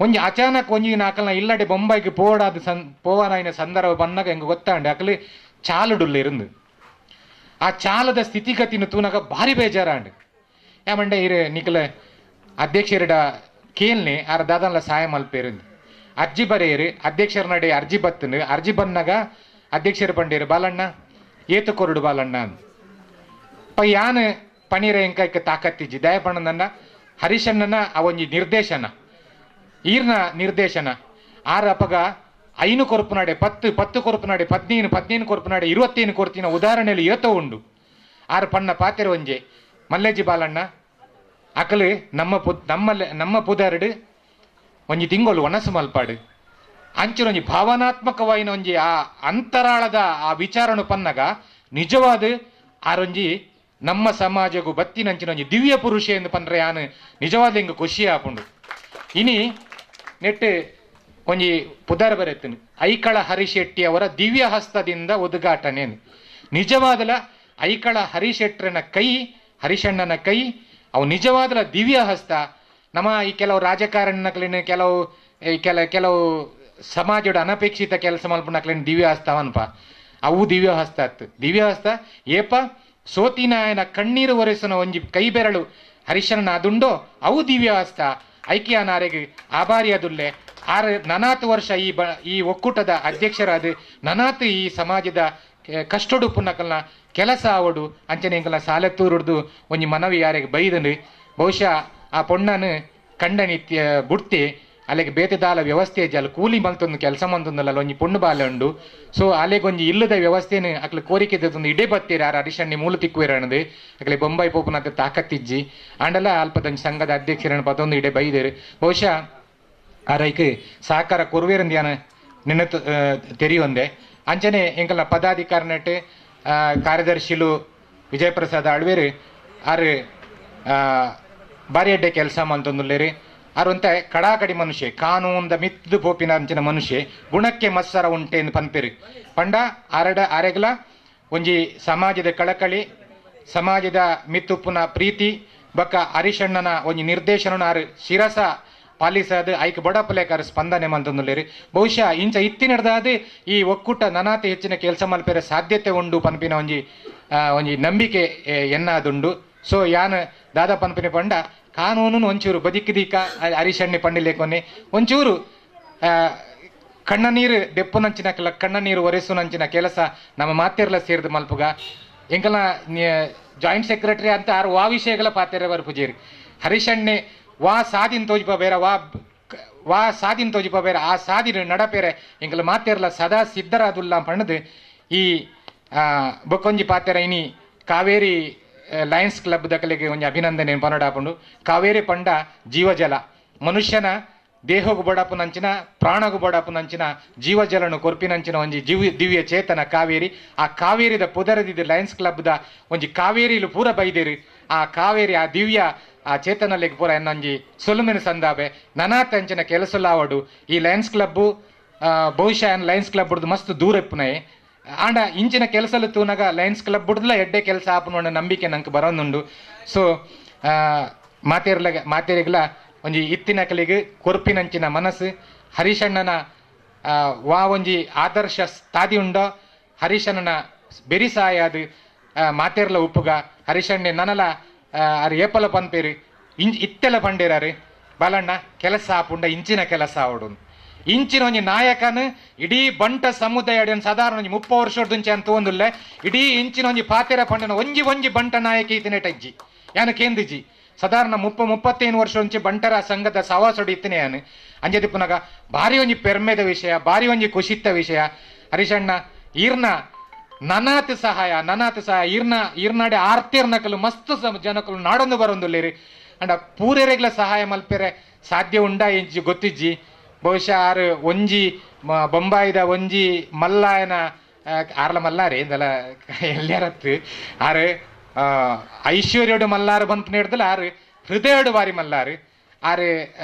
ಒಂಜಿ ಅಚಾನಕ್ ಒಂಜಿ ಅಕಲ್ನ ಇಲ್ಲಡೆ ಬೊಂಬೈಗೆ ಪೋಡಾದ ಪೋವನಾಯಿನ ಸಂದರ್ಭ ಬಂದಾಗ ಹೆಂಗೆ ಗೊತ್ತಾಂಡೆ ಅಕಲು ಚಾಲುಡುಲ್ಲ ಇರಂದು ಆ ಚಾಲದ ಸ್ಥಿತಿಗತಿನ ತೂನಾಗ ಭಾರಿ ಬೇಜಾರಾಂಡು. ಏಮಂಡೆ ಇರು ನಿಕಲ ಅಧ್ಯಕ್ಷರಿಡ ಕೇಳ್ನೆ ಆರ ದಾದನ್ಲ ಸಹಾಯ ಮಲ್ಪೇರಿಂದು ಅರ್ಜಿ ಬರೆಯರು ಅಧ್ಯಕ್ಷರ ನಡೆ ಅರ್ಜಿ ಬತ್ತನು ಅರ್ಜಿ ಬಂದಾಗ ಅಧ್ಯಕ್ಷರು ಬಂಡೇರು ಬಾಲಣ್ಣ ಏತು ಕೊರಡು ಬಾಲಣ್ಣ ಅಂದ್ ಪ ಯಾನು ಪನೀರ ಎಂಕೈಕ ತಾಕತ್ತಿಜ್ಜಿ ದಯಪಣ್ಣನ ಹರೀಶಣ್ಣನ ಆ ಒಂಜಿ ನಿರ್ದೇಶನ ಈರ್ನ ನಿರ್ದೇಶನ ಆರ ಅಪಗ 5 ಕೊರಪು ನಾಡೆ 10 10 ಕೊರಪು ನಾಡೆ 15 15 ಕೊರಪು ನಾಡೆ 25 ಕೊರ್ತಿನ ಉದಾಹರಣೆಯಲ್ಲಿ ಏತೋ ಉಂಡು. ಆರು ಪಣ್ಣ ಪಾತೆರ ಒಂಜೆ ಮಲ್ಲೇಜಿ ಬಾಲಣ್ಣ ಅಕಲು ನಮ್ಮ ನಮ್ಮ ನಮ್ಮ ಪುದಾರಡು ಒಂಜಿ ತಿಂಗಳು ಒಣಸು ಮಲ್ಪಾಡು ಅಂಚಿನ ಒಂಜಿ ಭಾವನಾತ್ಮಕವಾಯಿನ ಒಂಜಿ ಆ ಅಂತರಾಳದ ಆ ವಿಚಾರನು ಪನ್ನಗ ನಿಜವಾದ ಆರೊಂಜಿ ನಮ್ಮ ಸಮಾಜಗೂ ಬತ್ತಿನಂಚಿನ ಒಂಜಿ ದಿವ್ಯ ಪುರುಷ ಎಂದು ಪಂಡ್ರೆ ಯಾನು ನಿಜವಾದ ಹಿಂಗೆ ಖುಷಿ ಆಪುಂಡು. ಇನಿ ನೆಟ್ಟು ಒಂಜಿ ಪುದಾರ ಬರೆತ್ತನು ಐಕಳ ಹರಿಶೆಟ್ಟಿ ಅವರ ದಿವ್ಯ ಹಸ್ತದಿಂದ ಉದ್ಘಾಟನೆ. ನಿಜವಾದಲ ಐಕಳ ಹರಿಶೆಟ್ಟರನ ಕೈ ಹರಿಶಣ್ಣನ ಕೈ ಅವು ನಿಜವಾದಲ ದಿವ್ಯ ಹಸ್ತ. ನಮ್ಮ ಈ ಕೆಲವು ರಾಜಕಾರಣಕ್ಲಿನ ಕೆಲವು ಕೆಲವು ಸಮಾಜದ ಅನಪೇಕ್ಷಿತ ಕೆಲಸ ಮಲ್ಪುನಕ್ಲಿನ ದಿವ್ಯ ಹಸ್ತವನ್ಪ ಅವು ದಿವ್ಯ ಹಸ್ತ ಅತ್ತು ದಿವ್ಯ ಹಸ್ತ ಏಪ ಸೋತಿನಾಯನ ಕಣ್ಣೀರು ಒರೆಸನ ಒಂಜಿ ಕೈ ಬೆರಳು ಹರಿಶಣ್ಣ ಅದುಂಡೋ ಅವು ದಿವ್ಯ ಹಸ್ತ ಐಕ್ಯ ನಾರೆಗೆ ಆಭಾರಿ ಅದುಲ್ಲೆ. ಆರು ನನಾತು ವರ್ಷ ಈ ಈ ಒಕ್ಕೂಟದ ಅಧ್ಯಕ್ಷರಾದ ನನಾತು ಈ ಸಮಾಜದ ಕಷ್ಟಡು ಪುನಕಲ್ನ ಕೆಲಸ ಆವಡು ಅಂಚನೆ ಎಂಕಲ್ನ ಸಾಲೆತ್ತೂರುಡ್ದು ಒಂಜಿ ಮನವಿ ಯಾರಿಗೆ ಬೈದನು ಬಹುಶಃ ಆ ಪೊಣ್ಣನು ಕಂಡನಿತ್ಯ ಬುಡ್ತಿ ಅಲ್ಲಿಗೆ ಬೇತೆದಾಲ ವ್ಯವಸ್ಥೆ ಅಲ್ಲಿ ಕೂಲಿ ಮಲ್ತೊಂದು ಕೆಲಸ ಮಂತೊಂದಲ್ಲ ಒಂಜಿ ಪೊಣ್ಣು ಬಾಲೆ ಉಂಡು. ಸೊ ಅಲ್ಲಿಗೊಂಜಿ ಇಲ್ಲದ ವ್ಯವಸ್ಥೆನ ಅಕ್ಲೆ ಕೋರಿಕೆ ಒಂದು ಇಡೇ ಬತ್ತೀರ ಆರು ಹರಿಶಣ್ಣಿ ಮೂಲ ತಿಕ್ಕುವೇರ ಅನ್ನೋದು ಅಕ್ಲೆ ಬೊಂಬೈ ಪೋಪುನಂತ ತಾಕತ್ತಿಜ್ಜಿ ಆಂಡಲ ಅಲ್ಪದಂಜಿ ಸಂಘದ ಅಧ್ಯಕ್ಷರನ್ನು ಪತ್ತೊಂದು ಇಡೇ ಬೈದೇರು ಬಹುಶಃ ಆ ರೈಕ್ ಸಹಕಾರ ಕೊರುವೇರಂದು ಯಾನ ನಿನ್ನ ತೆರೆಯೊಂದೆ. ಅಂಚನೆ ಎಂಕಲ್ನ ಪದಾಧಿಕಾರಿ ಕಾರ್ಯದರ್ಶಿಲು ವಿಜಯಪ್ರಸಾದ್ ಆಳ್ವೇರು ಆರು ಬಾರಿ ಅಡ್ಡೆ ಕೆಲಸ ಮಂತೊಂದುಲ್ಲೇರು ಆರು ಅಂತ ಕಡಾಕಡಿ ಮನುಷ್ಯ ಕಾನೂನ್ದ ಮಿದ್ದು ಪೋಪಿನ ಅಂಚಿನ ಮನುಷ್ಯ ಗುಣಕ್ಕೆ ಮತ್ಸರ ಉಂಟೆ ಎಂದು ಪನ್ಪೇರು ಪಂಡ ಆರಡ ಆರೆಗ್ಲ ಒಂಜಿ ಸಮಾಜದ ಕಳಕಳಿ ಸಮಾಜದ ಮಿತ್ತುಪ್ಪುನ ಪ್ರೀತಿ ಬೊಕ್ಕ ಹರಿಶಣ್ಣನ ಒಂಜಿ ನಿರ್ದೇಶನ ಆರು ಶಿರಸ ಪಾಲಿಸಾದ ಐಕ್ ಬಡಪಲೇಕಾರ ಸ್ಪಂದನೆ ಮಂತಂದುಲ್ಲೇರಿ. ಬಹುಶಃ ಇಂಚ ಇತ್ತಿನಡ್ದಾದ ಈ ಒಕ್ಕೂಟ ನನಾತಿ ಹೆಚ್ಚಿನ ಕೆಲಸ ಮಲ್ಪೆರೆ ಸಾಧ್ಯತೆ ಉಂಡು ಪನ್ಪಿನ ಒಂಜಿ ಒಂಜಿ ನಂಬಿಕೆ ಎನ್ನಾದುಂಡು. ಸೊ ಯಾನ್ ದಾದಾ ಪನ್ಪಿನ ಪಂಡ ಕಾನೂನು ಒಂಚೂರು ಬದಿಕಿದೀಕ ಹರಿಶಣ್ಣೆ ಪಂಡಿಲೇಕೊನೆ ಒಂಚೂರು ಕಣ್ಣ ನೀರು ದೆಪ್ಪುನಂಚಿನ ಕೆಲ ಕಣ್ಣ ನೀರು ಒರೆಸುನಂಚಿನ ಕೆಲಸ ನಮ್ಮ ಮಾತೆರ್ಲ ಸೇರಿದ ಮಲ್ಪುಗ. ಎಂಕಲ ಜಾಯಿಂಟ್ ಸೆಕ್ರೆಟರಿ ಅಂತ ಆರು ವಾ ವಿಷಯಗಳ ಪಾತೆರೆ ಬರ್ಪುಜೇರಿ. ಹರಿಶಣ್ಣೆ ವಾ ಸಾದಿನ ತೋಜಿಪ ಬೇರೆ ವಾ ವಾ ಸಾದಿನ ತೋಜಿಪ ಬೇರೆ ಆ ಸಾದಿನ ನಡಪೇರೆ ಎಂಕಲ ಮಾತೆರ್ಲ ಸದಾ ಸಿದ್ಧರಾದುಲ್ಲ ಪಣ್ಣದು ಈ ಬೊಕ್ಕೊಂಜಿ ಪಾತೆರ ಇನಿ ಕಾವೇರಿ ಲಯನ್ಸ್ ಕ್ಲಬ್ ದಕಲಿಗೆ ಒಂಜಿ ಅಭಿನಂದನೆ ಪನಡಾಪುಂಡು. ಕಾವೇರಿ ಪಂಡ ಜೀವಜಲ, ಮನುಷ್ಯನ ದೇಹಗೂ ಬಡಪುನಂಚಿನ ಪ್ರಾಣಗೂ ಬಡಪುನಂಚಿನ ಜೀವಜಲನು ಕೊರ್ಪಿನಂಚಿನ ಒಂಜಿ ದಿವ್ಯ ಚೇತನ ಕಾವೇರಿ. ಆ ಕಾವೇರಿದ ಪುದರದಿದ್ದು ಲಯನ್ಸ್ ಕ್ಲಬ್ದ ಒಂಜಿ ಕಾವೇರಿಲು ಪೂರ ಬೈದೇರಿ. ಆ ಕಾವೇರಿ ಆ ದಿವ್ಯ ಆ ಚೇತನಲ್ಲಿಗೆ ಪೂರ ಎನ್ನೊಂಜಿ ಸೊಲುಮಿನ ಸಂದಾಬೆ ನನಾತಂಚಿನ ಕೆಲಸಲಾವಡು. ಈ ಲಯನ್ಸ್ ಕ್ಲಬ್ಬು ಬಹುಶಃ ಲಯನ್ಸ್ ಕ್ಲಬ್ ಬುಡ್ದು ಮಸ್ತ್ ದೂರ ಎಪ್ಪುನಯೆ ಆಂಡ ಇಂಚಿನ ಕೆಲಸಲು ತೂನಾಗ ಲಯನ್ಸ್ ಕ್ಲಬ್ ಬುಡ್ದಲ ಎಡ್ಡೆ ಕೆಲಸ ಆಪುನ ನಂಬಿಕೆ ನಂಗೆ ಬರೋನುಂಡು. ಸೊ ಮಾತೇರಿಗ್ಲ ಒಂಜಿ ಇತ್ತಿನ ಕಲಿಗೆ ಕೊರ್ಪಿನಂಚಿನ ಮನಸ್ಸು ಹರಿಶಣ್ಣನ ವಾ ಒಂಜಿ ಆದರ್ಶ ತಾದಿ ಉಂಡೋ ಹರಿಶಣ್ಣನ ಬೆರಿಸಾಯಾದ ಮಾತೇರ್ಲ ಉಪ್ಪುಗ ಹರಿಶಣ್ಣೆ ನನಲ ಅರು ಏಪಲ ಪನ್ಪೇರು ಇತ್ತೆಲ ಪಂಡೇರಾರು ಬಾಲಣ್ಣ ಕೆಲಸ ಆಪುಂಡ ಇಂಚಿನ ಕೆಲಸ ಆವಡು ಇಂಚಿನ ಒಂಜಿ ನಾಯಕನ ಇಡೀ ಬಂಟ ಸಮುದಾಯ ಸಾಧಾರಣ ಒಂಜಿ 30 ವರ್ಷದಂಚೆ ಅಂತ ಒಂದುಲ್ಲೆ ಇಡೀ ಇಂಚಿನ ಒಂಜಿ ಪಾತೆರ ಪಂಡನ ಒಂಜಿ ಒಂಜಿ ಬಂಟ ನಾಯಕ ಇತ್ತನೆ ಟಜ್ಜಿ ಯಾನು ಕೇಂದಿಜಿ ಸಾಧಾರಣ 30-35 ವರ್ಷ ಒಂಚಿ ಬಂಟರ ಸಂಘದ ಸವಾಸೊಡು ಇತ್ತನೆ ಯಾನು ಅಂಜದಿ ಪುನಗ ಭಾರಿ ಒಂಜಿ ಪೆರ್ಮೆದ ವಿಷಯ ಭಾರಿ ಒಂಜಿ ಖುಷಿತ್ತ ವಿಷಯ. ಹರಿಶಣ್ಣ ಈರ್ನ ನನಾತ್ ಸಹಾಯ ನನಾತ್ ಸಹಾಯ ಈರ್ನ ಈರ್ನಾಡೆ ಆರ್ತಿರ್ನಕಲು ಮಸ್ತ್ ಜನಕಲು ನಾಡೊಂದು ಬರೊಂದುಲ್ಲೇರಿ ಅಂಡ ಪೂರೆರೆಗ್ಲ ಸಹಾಯ ಮಲ್ಪೆರೆ ಸಾಧ್ಯ ಉಂಡ ಇಂಚಿ ಗೊತ್ತಿಜ್ಜಿ. ಬಹುಶಃ ಆರು ಒಂಜಿ ಬೊಂಬಾಯಿದ ಒಂಜಿ ಮಲ್ಲಾಯನ ಆರ್ಲ ಮಲ್ಲಾರಿ ಇಂದಲ ಎಲ್ಲರತ್ತು ಆರು ಐಶ್ವರ್ಯೋಡು ಮಲ್ಲಾರು ಬಂತು ನೀಡ್ದಲ್ಲ ಆರು ಹೃದಯೋಡು ಬಾರಿ ಮಲ್ಲಾರು ಆರು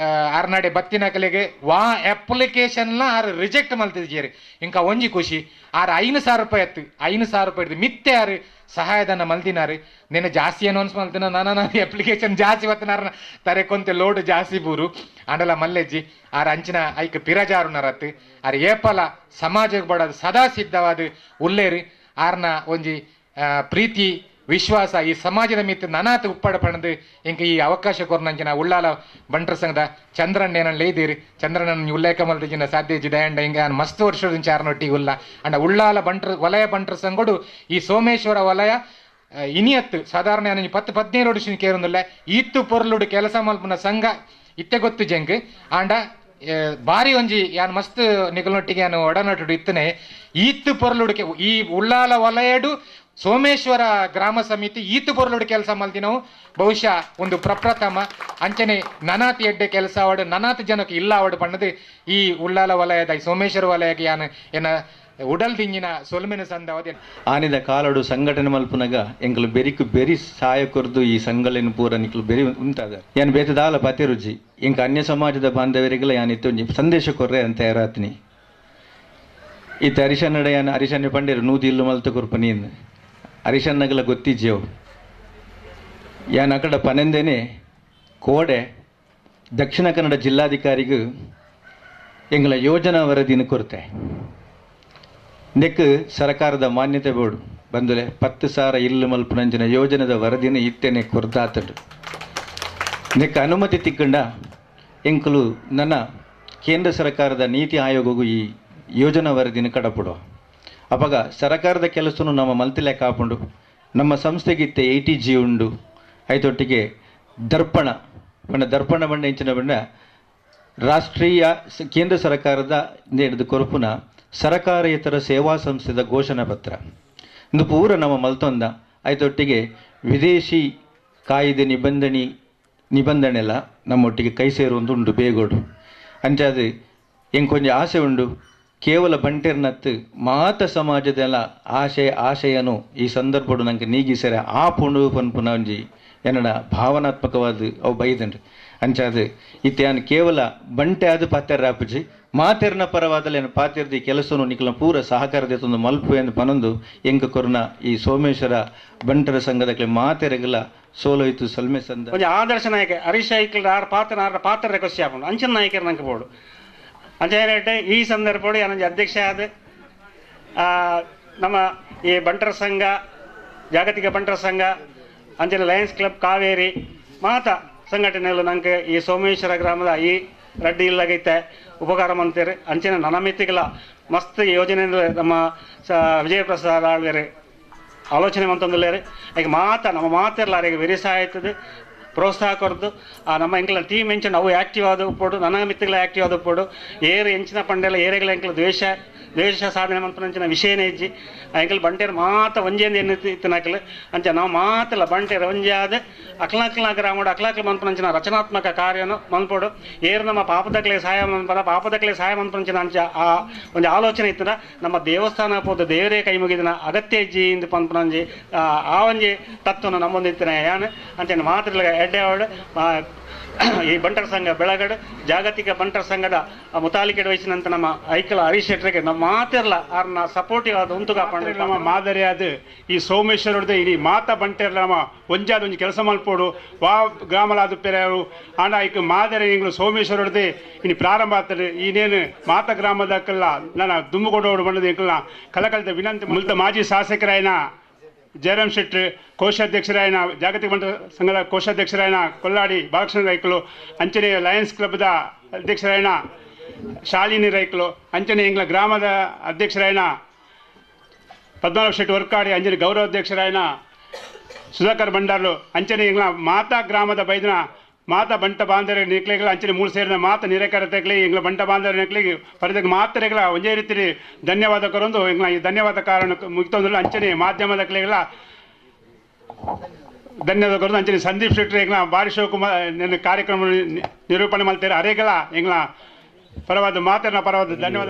ಆರ್ನಾಡೆ ಬತ್ತಿನಕಲಿಗೆ ವಾ ಅಪ್ಲಿಕೇಶನ್ನ ಆರು ರಿಜೆಕ್ಟ್ ಮಲ್ತಿದ್ದೀರಿ. ಇಂಕ ಒಂಜಿ ಖುಷಿ ಆರು 5,000 ರೂಪಾಯಿ ಎತ್ತು 5,000 ರೂಪಾಯಿ ಹಿಡ್ದು ಮಿತ್ತೆ ಆರು ಸಹಾಯಧನ ಮಲ್ದಿನಾರು. ನಿನ್ನೆ ಜಾಸ್ತಿ ಅನೌನ್ಸ್ ಮಲ್ತಿನ ನಾನು ಅಪ್ಲಿಕೇಶನ್ ಜಾಸ್ತಿ ಬತ್ತಿನಾರ ತರೆ ಕೊಂತೆ ಲೋಡ್ ಜಾಸ್ತಿ ಬೂರು ಆಂಡಲ ಮಲ್ಲೆಜ್ಜಿ ಆರು ಅಂಚಿನ ಐಕ್ ಪಿರಜಾರುನರತ್ತು ಆರು ಏಪಲ ಸಮಾಜಕ್ಕೆ ಬಡೋದು ಸದಾ ಸಿದ್ಧವಾದ ಉಲ್ಲೇರಿ ಆರ್ನ ಒಂಜಿ ಪ್ರೀತಿ ವಿಶ್ವಾಸ ಈ ಸಮಾಜದ ಮಿತ್ತು ನನಾತ ಉಪ್ಪಾಡ ಪಣದು ಇಂಕ ಈ ಅವಕಾಶ ಕೊರ್ನಂಚಿನ ಉಳ್ಳಾಲ ಬಂಟರ ಸಂಘದ ಚಂದ್ರಣ್ಣೇನ ಲೇದಿರಿ ಚಂದ್ರಣ್ಣನ ಉಲ್ಲೇಖ ಮಲ್ದಿಜಿನ ಸಾಧ್ಯ ದಯಾಂಡ ಹಿಂಗೆ ನಾನು ಮಸ್ತ್ ವರ್ಷದ ಚಾರನೊಟ್ಟಿಗೆ ಉಲ್ಲ ಅಂಡ ಉಳ್ಳಾಲ ಬಂಟ್ರ ವಲಯ ಬಂಟರ ಸಂಘಡು ಈ ಸೋಮೇಶ್ವರ ವಲಯ ಇನಿಯತ್ತು ಸಾಧಾರಣ ನಾನು 10-15 ವರ್ಷ ಕೇರೊಂದುಲ್ಲ ಈತ್ತು ಪೊರ್ಲುಡು ಕೆಲಸ ಮಲ್ಪುನ ಸಂಘ ಇತ್ತೆ ಗೊತ್ತು ಜಂಕ್ ಆಂಡ ಬಾರಿ ಒಂಜಿ ಯಾನ್ ಮಸ್ತ್ ನಿಗಲೊಟ್ಟಿಗೆ ಯಾನು ಒಡನಾಟುಡು ಇತ್ತನೆ ಈತ್ತು ಪೊರ್ಲುಡುಕೆ ಈ ಉಳ್ಳಾಲ ವಲಯಡು ಸೋಮೇಶ್ವರ ಗ್ರಾಮ ಸಮಿತಿ ಈತು ಪೊರ್ಲುಡು ಕೆಲಸ ಮಲ್ದಿನವು ಬಹುಶಃ ಒಂದು ಪ್ರಪ್ರಥಮ ಅಂಚನೆ ನನಾತಿ ಎಡ್ಡೆ ಕೆಲಸ ಅವಡು ನನಾತಿ ಜನಕ್ಕೆ ಇಲ್ಲ ಅವಡು ಪಣ್ಣದು ಈ ಉಳ್ಳಾಲ ವಲಯದ ಈ ಸೋಮೇಶ್ವರ ವಲಯಕ್ಕೆ ಯಾನು ಏನ ಉಡಲ್ ದಿಂಜಿನ ಸೊಲ್ಮೆನ ಸಂದವದೆ ಆನಿದ ಕಾಲಡು ಸಂಘಟನೆ ಮಲ್ಪುನಗ ಎಂಕಲು ಬೆರಿಕು ಬೆರಿ ಸಹಾಯ ಕೊರ್ದು ಈ ಸಂಘಲೇನು ಪೂರ ನಿಕ್ಲು ಬೆರಿ ಉಂಟಾದ ಯಾನ್ ಬೇತದಾಲ ಪತಿರುಜಿ ಎಂಕ ಅನ್ಯ ಸಮಾಜದ ಬಾಂಧವರಿಗೆಲ್ಲ ಯಾನ್ ಇತ್ತು ಸಂದೇಶ ಕೊರ್ರೆ ಅಂತ ಯಾರಾತ್ನಿ ಇತ್ತ ಹರಿಶನ್ನಡ ಯಾನ್ ಹರಿಶನ್ಯ ಪಂಡೇರು ನೂದಿ ಇಲ್ಲು ಮಲ್ತ ಕೊರ್ಪ ನೀನು ಹರಿಶನ್ನಗಲ ಗೊತ್ತಿಜ್ಜೇವು ಯಾನ್ ಅಕಡ ಪನೆಂದೇನೆ ಕೋಡೆ ದಕ್ಷಿಣ ಕನ್ನಡ ಜಿಲ್ಲಾಧಿಕಾರಿಗೂ ಎಂಗಳ ಯೋಜನಾ ವರದಿನ ಕೊರತೆ ನೆಕ್ ಸರ್ಕಾರದ ಮಾನ್ಯತೆ ಬೋರ್ಡು ಬಂದರೆ 10,000 ಇಲ್ಲು ಮಲ್ಪುನಂಚಿನ ಯೋಜನೆದ ವರದಿನ ಇತ್ತೇನೆ ಕೊರ್ದಾತಡು ನೆಕ್ ಅನುಮತಿ ತಿಕ್ಕಂಡ ಎಂಕಲು ನನ್ನ ಕೇಂದ್ರ ಸರ್ಕಾರದ ನೀತಿ ಆಯೋಗಗೂ ಈ ಯೋಜನಾ ವರದಿನ ಕಡಪಡುವ ಅಪಗ ಸರ್ಕಾರದ ಕೆಲಸನು ನಮ್ಮ ಮಲ್ತಿಲೆ ಕಾಪುಂಡು ನಮ್ಮ ಸಂಸ್ಥೆಗಿತ್ತೆ 80G ಉಂಡು ಐತೊಟ್ಟಿಗೆ ದರ್ಪಣ ಬಣ್ಣ ದರ್ಪಣ ಬಣ್ಣ ಇಂಚಿನ ಬಣ್ಣ ರಾಷ್ಟ್ರೀಯ ಕೇಂದ್ರ ಸರ್ಕಾರದ ನೀಡಿದ ಕೊರಪುನ ಸರಕಾರೇತರ ಸೇವಾ ಸಂಸ್ಥೆದ ಘೋಷಣಾ ಪತ್ರ ಇಂದು ಪೂರ ನಮ್ಮ ಮಲ್ತೊಂದ ಐತೊಟ್ಟಿಗೆ ವಿದೇಶಿ ಕಾಯ್ದೆ ನಿಬಂಧನೆಲ್ಲ ನಮ್ಮೊಟ್ಟಿಗೆ ಕೈ ಸೇರುವಂದು ಉಂಡು ಬೇಗೋಡು ಅಂಚಾದ ಎಂಕೊಂಜಿ ಆಸೆ ಉಂಡು ಕೇವಲ ಬಂಟೆರ್ನತ್ತು ಮಾತ ಸಮಾಜದೆಲ್ಲ ಆಶಯನು ಈ ಸಂದರ್ಭಡು ನಂಗೆ ನೀಗಿಸರೆ ಆ ಪುಂಡು ಪನ್ಪುನ ಒಂಜಿ ಎನ್ನಡ ಭಾವನಾತ್ಮಕವಾದ ಅವು ಬೈದಂಡು ಅಂಚಾದ ಇತ್ತೆ ಕೇವಲ ಬಂಟೆ ಆದ ಪಾತೆರ ಆಪುಜಿ ಮಾತೆರ್ನ ಪರವಾದಲ್ಲ ಏನು ಪಾತೆರ್ದಿ ಕೆಲಸನು ನಿಕಲ ಪೂರ ಸಹಕಾರದ ತೊಂದು ಮಲ್ಪು ಎಂದು ಪನೊಂದು ಎಂಕ ಕೊರ್ನ ಈ ಸೋಮೇಶ್ವರ ಬಂಟರ ಸಂಘದ ಮಾತೆರೆಗಲ ಸೋಲೋಯ್ತು ಸಲ್ಮೆ ಸಂದ ಒಂಜಿ ಆದರ್ಶ ನಾಯಕ ಹರೀಶ್ ಐಕ್ಲ ಆರ್ ಪಾತ್ರ ಆರ್ ಪಾತ್ರ ಖುಷಿ ಆಪುಂಡು ಅಂಚಿನ ನಾಯಕರು ನಂಗೆ ಬೋಡು ಅಂಚೆ ಈ ಸಂದರ್ಭ ಅನಂಜಿ ಅಧ್ಯಕ್ಷ ಆದ ನಮ್ಮ ಈ ಬಂಟರ ಸಂಘ ಜಾಗತಿಕ ಬಂಟರ ಸಂಘ ಅಂಚನೆ ಲಯನ್ಸ್ ಕ್ಲಬ್ ಕಾವೇರಿ ಮಾತ ಸಂಘಟನೆಗಳು ನಂಗೆ ಈ ಸೋಮೇಶ್ವರ ಗ್ರಾಮದ ಈ ರಡ್ಡಿ ಇಲ್ಲಗೈತೆ ಉಪಕಾರ ಮಂತೀರಿ ಅಂಚನೆ ನನಮಿತಿಗಳ ಮಸ್ತ್ ಯೋಜನೆ ನಮ್ಮ ವಿಜಯಪ್ರಸಾದ್ ಆಳ್ವೇರು ಆಲೋಚನೆ ಮಂತಂದುಲ್ಲೇರು ಈಗ ಮಾತ ನಮ್ಮ ಮಾತಿರಲ್ಲ ಅವರಿಗೆ ವೆರಿ ಸಹಾಯ ಆಯ್ತದೆ ಪ್ರೋತ್ಸಾಹ ಕೊರದು ಆ ನಮ್ಮ ಎಂಕಲ ಟೀಮ್ ಎಂಚಿನ ಅವು ಆ್ಯಕ್ಟಿವ್ ಆದ ಉಪ್ಪೋಡು ನನ್ನ ಮಿತ್ತಿಗಳ ಆ್ಯಕ್ಟಿವ್ ಆದ ಉಪ್ಪೋಡು ಏರು ಎಂಚಿನ ಪಂಡೆಲ್ಲ ಏರೆಗಳ ಎಂಕಲ ದ್ವೇಷ ದ್ವೇಷ ಸಾಧನೆ ಮಂಪನಂಚಿನ ವಿಷಯನೇ ಇಜ್ಜಿ ಎಂಕಲ್ ಬಂಟೇರು ಮಾತ ಒಂಜೇಂದು ಎನ್ನು ಇತ್ತಿನಕಲು ಅಂಚ ನಾವು ಮಾತಲ್ಲ ಬಂಟೇರು ಒಂಜೆ ಆದ ಅಕ್ಲಾಕ್ಲ ಗ್ರಾಮಡು ಅಕ್ಲಾಕ್ಲ ಮನ್ಪನಂಚಿನ ರಚನಾತ್ಮಕ ಕಾರ್ಯನು ಮನ್ಪೋಡು ಏರು ನಮ್ಮ ಪಾಪದಕ್ಲೆ ಸಹಾಯ ಮನ್ಪನ ಪಾಪದಕ್ಲೆ ಸಹಾಯ ಮನ್ಪನಂಚಿನ ಅಂಚ ಆ ಒಂದು ಆಲೋಚನೆ ಇತ್ತಿನ ನಮ್ಮ ದೇವಸ್ಥಾನ ಪೋದು ದೇವರೇ ಕೈ ಮುಗಿದಿನ ಅಗತ್ಯ ಇಜ್ಜಿ ಇಂದು ಪನ್ಪನಂಜಿ ಆ ಒಂಜಿ ತತ್ವನ ನಮ್ಮೊಂದು ಇತ್ತಿನ ಯಾನ್ ಅಂಚೆ ಮಾತ್ರ ಎಡ್ಡೆ ಅವಳು ಈ ಬಂಟರ ಸಂಘ ಬೆಳಗಡು ಜಾಗತಿಕ ಬಂಟರ ಸಂಘದ ಮುತಾಲಿಕೆ ವಹಿಸಿನಂತ ನಮ್ಮ ಐಕಲ ಹರೀಶ್ ಶೆಟ್ಟರಿಗೆ ನಮ್ಮ ಮಾತಿರಲ್ಲ ಅವ್ರನ್ನ ಸಪೋರ್ಟಿವ್ ಆದ ಉಂಟು ಕಾಪಾಡ ನಮ್ಮ ಮಾದರಿಯಾದ ಈ ಸೋಮೇಶ್ವರದ ಇಡೀ ಮಾತ ಬಂಟೆರ್ಲ ನಮ್ಮ ಒಂಜಾದ ಒಂಜಿ ಕೆಲಸ ಮಲ್ಪೋಡು ವಾ ಗ್ರಾಮಲಾದ ಪೆರೆಯರು ಆಂಡ ಐಕ್ ಮಾದರಿ ಇಂಗ್ಲು ಸೋಮೇಶ್ವರದೇ ಇನಿ ಪ್ರಾರಂಭ ಆಗ್ತದೆ ಇನ್ನೇನು ಮಾತ ಗ್ರಾಮದಕ್ಕೆಲ್ಲ ನನ್ನ ದುಮ್ಮುಕೊಡೋಡು ಬಂದದ ಎಂಕಲ್ನ ಕಲಕಲಿತ ವಿನಂತಿ ಮುಲ್ತ ಮಾಜಿ ಶಾಸಕರಾಯನ ಜಯರಾಮ್ ಶೆಟ್ಟರ್ ಕೋಶಾಧ್ಯಕ್ಷರಾಯನ ಜಾಗತಿಕ ಬಂಟ ಸಂಘದ ಕೋಶಾಧ್ಯಕ್ಷರಾಯನ ಕೊಲ್ಲಾಡಿ ಬಾಲಕೃಷ್ಣ ರೈಕಲು ಅಂಚನೆ ಲಯನ್ಸ್ ಕ್ಲಬ್ದ ಅಧ್ಯಕ್ಷರಾಯನ ಶಾಲಿನಿ ರೈಕಲು ಅಂಚನೆ ಎಂಗ್ಲ ಗ್ರಾಮದ ಅಧ್ಯಕ್ಷರಾಯನ ಪದ್ಮನಾಭ ಶೆಟ್ಟಿ ವರ್ಕಾಡಿ ಅಂಜನೆ ಗೌರವ ಅಧ್ಯಕ್ಷರಾಯನ ಸುಧಾಕರ್ ಭಂಡಾರ್ಲು ಅಂಚನೆ ಎಂಗ್ಲ ಮಾತಾ ಗ್ರಾಮದ ಬೈದನ ಮಾತಾ ಬಂಟ ಬಾಂಧರ ನಿಕ್ಲೆಗಳ ಅಂಚನೆ ಮೂರು ಸೇರಿದ ಮಾತ ನಿರಾಕರತೆಗಲಿ ಎಂಗ್ಲ ಬಂಟ ಬಾಂಧರ ನಿಕ್ಲಿಗೆ ಪರಿದಕ್ಕೆ ಮಾತ್ರೆಗಳ ಒಂದೇ ರೀತಿ ಧನ್ಯವಾದ ಕರೊಂದು ಎಂಗ್ಲ ಈ ಧನ್ಯವಾದ ಕಾರಣ ಮುಗಿತೊಂದಿಲ್ಲ ಅಂಚನೆ ಮಾಧ್ಯಮದ ಕ್ಲೆಗಳ ಧನ್ಯವಾದ ಕರೊಂದು ಅಂಚನೆ ಸಂದೀಪ್ ಶೆಟ್ಟರ್ ಎಂಗ್ಲ ಬಾರಿ ಶಿವಕುಮಾರ್ ಕಾರ್ಯಕ್ರಮ ನಿರೂಪಣೆ ಮಾಡ್ತಾರೆ ಅರೇಗಳ ಎಂಗ್ಲ ಪರವಾದ ಮಾತನ್ನ ಪರವಾದ ಧನ್ಯವಾದ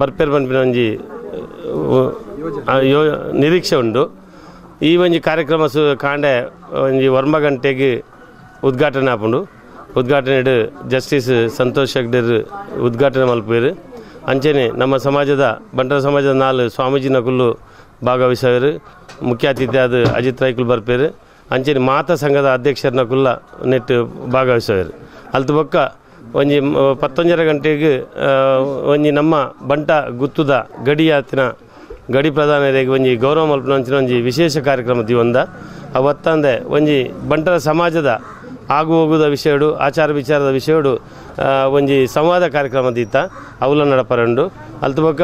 ಬರ್ಪೇರ್ ಬಂಪಿನ ಒಂಜಿ ನಿರೀಕ್ಷೆ ಉಂಡು. ಈ ಒಂಜಿ ಕಾರ್ಯಕ್ರಮ ಕಾಂಡೆ ಒಂಜಿ 9 ಗಂಟೆಗೆ ಉದ್ಘಾಟನೆ ಆಪುಂಡು. ಉದ್ಘಾಟನೆ ಜಸ್ಟಿಸ್ ಸಂತೋಷ್ ಹೆಗ್ಡೆರ್ ಉದ್ಘಾಟನೆ ಮಲ್ಪುವೆರ್. ಅಂಚನೆ ನಮ್ಮ ಸಮಾಜದ ಬಂಟರ ಸಮಾಜದ 4 ಸ್ವಾಮೀಜಿ ನಕುಲು ಭಾಗವಹಿಸುವರು. ಮುಖ್ಯ ಅತಿಥಿ ಆದ ಅಜಿತ್ ರೈಕುಲು ಬರ್ಪೇರು. ಅಂಚನೆ ಮಾತಾ ಸಂಘದ ಅಧ್ಯಕ್ಷರ ನಕುಲ್ಲ ನೆಟ್ ಭಾಗವಹಿಸುವರು. ಅಲ್ತು ಬೊಕ್ಕ ಒಂಜಿ 11:30 ಗಂಟೆಗೆ ಒಂಜಿ ನಮ್ಮ ಬಂಟ ಗುತ್ತುದ ಗಡಿಯಾತಿನ ಗಡಿ ಪ್ರಧಾನರಿಗೆ ಒಂಜಿ ಗೌರವ ಮಲ್ಪುನಂಚಿನ ಒಂಜಿ ವಿಶೇಷ ಕಾರ್ಯಕ್ರಮ ದಿವಂದ ಅವತ್ತಂದೆ ಒಂಜಿ ಬಂಟರ ಸಮಾಜದ ಆಗು ಹೋಗುದ ವಿಷಯಡು ಆಚಾರ ವಿಚಾರದ ವಿಷಯಡು ಒಂಜಿ ಸಂವಾದ ಕಾರ್ಯಕ್ರಮ ದೀತ ಅವುಲ ನಡಪರಂಡು. ಅಲ್ತು ಬೊಕ್ಕ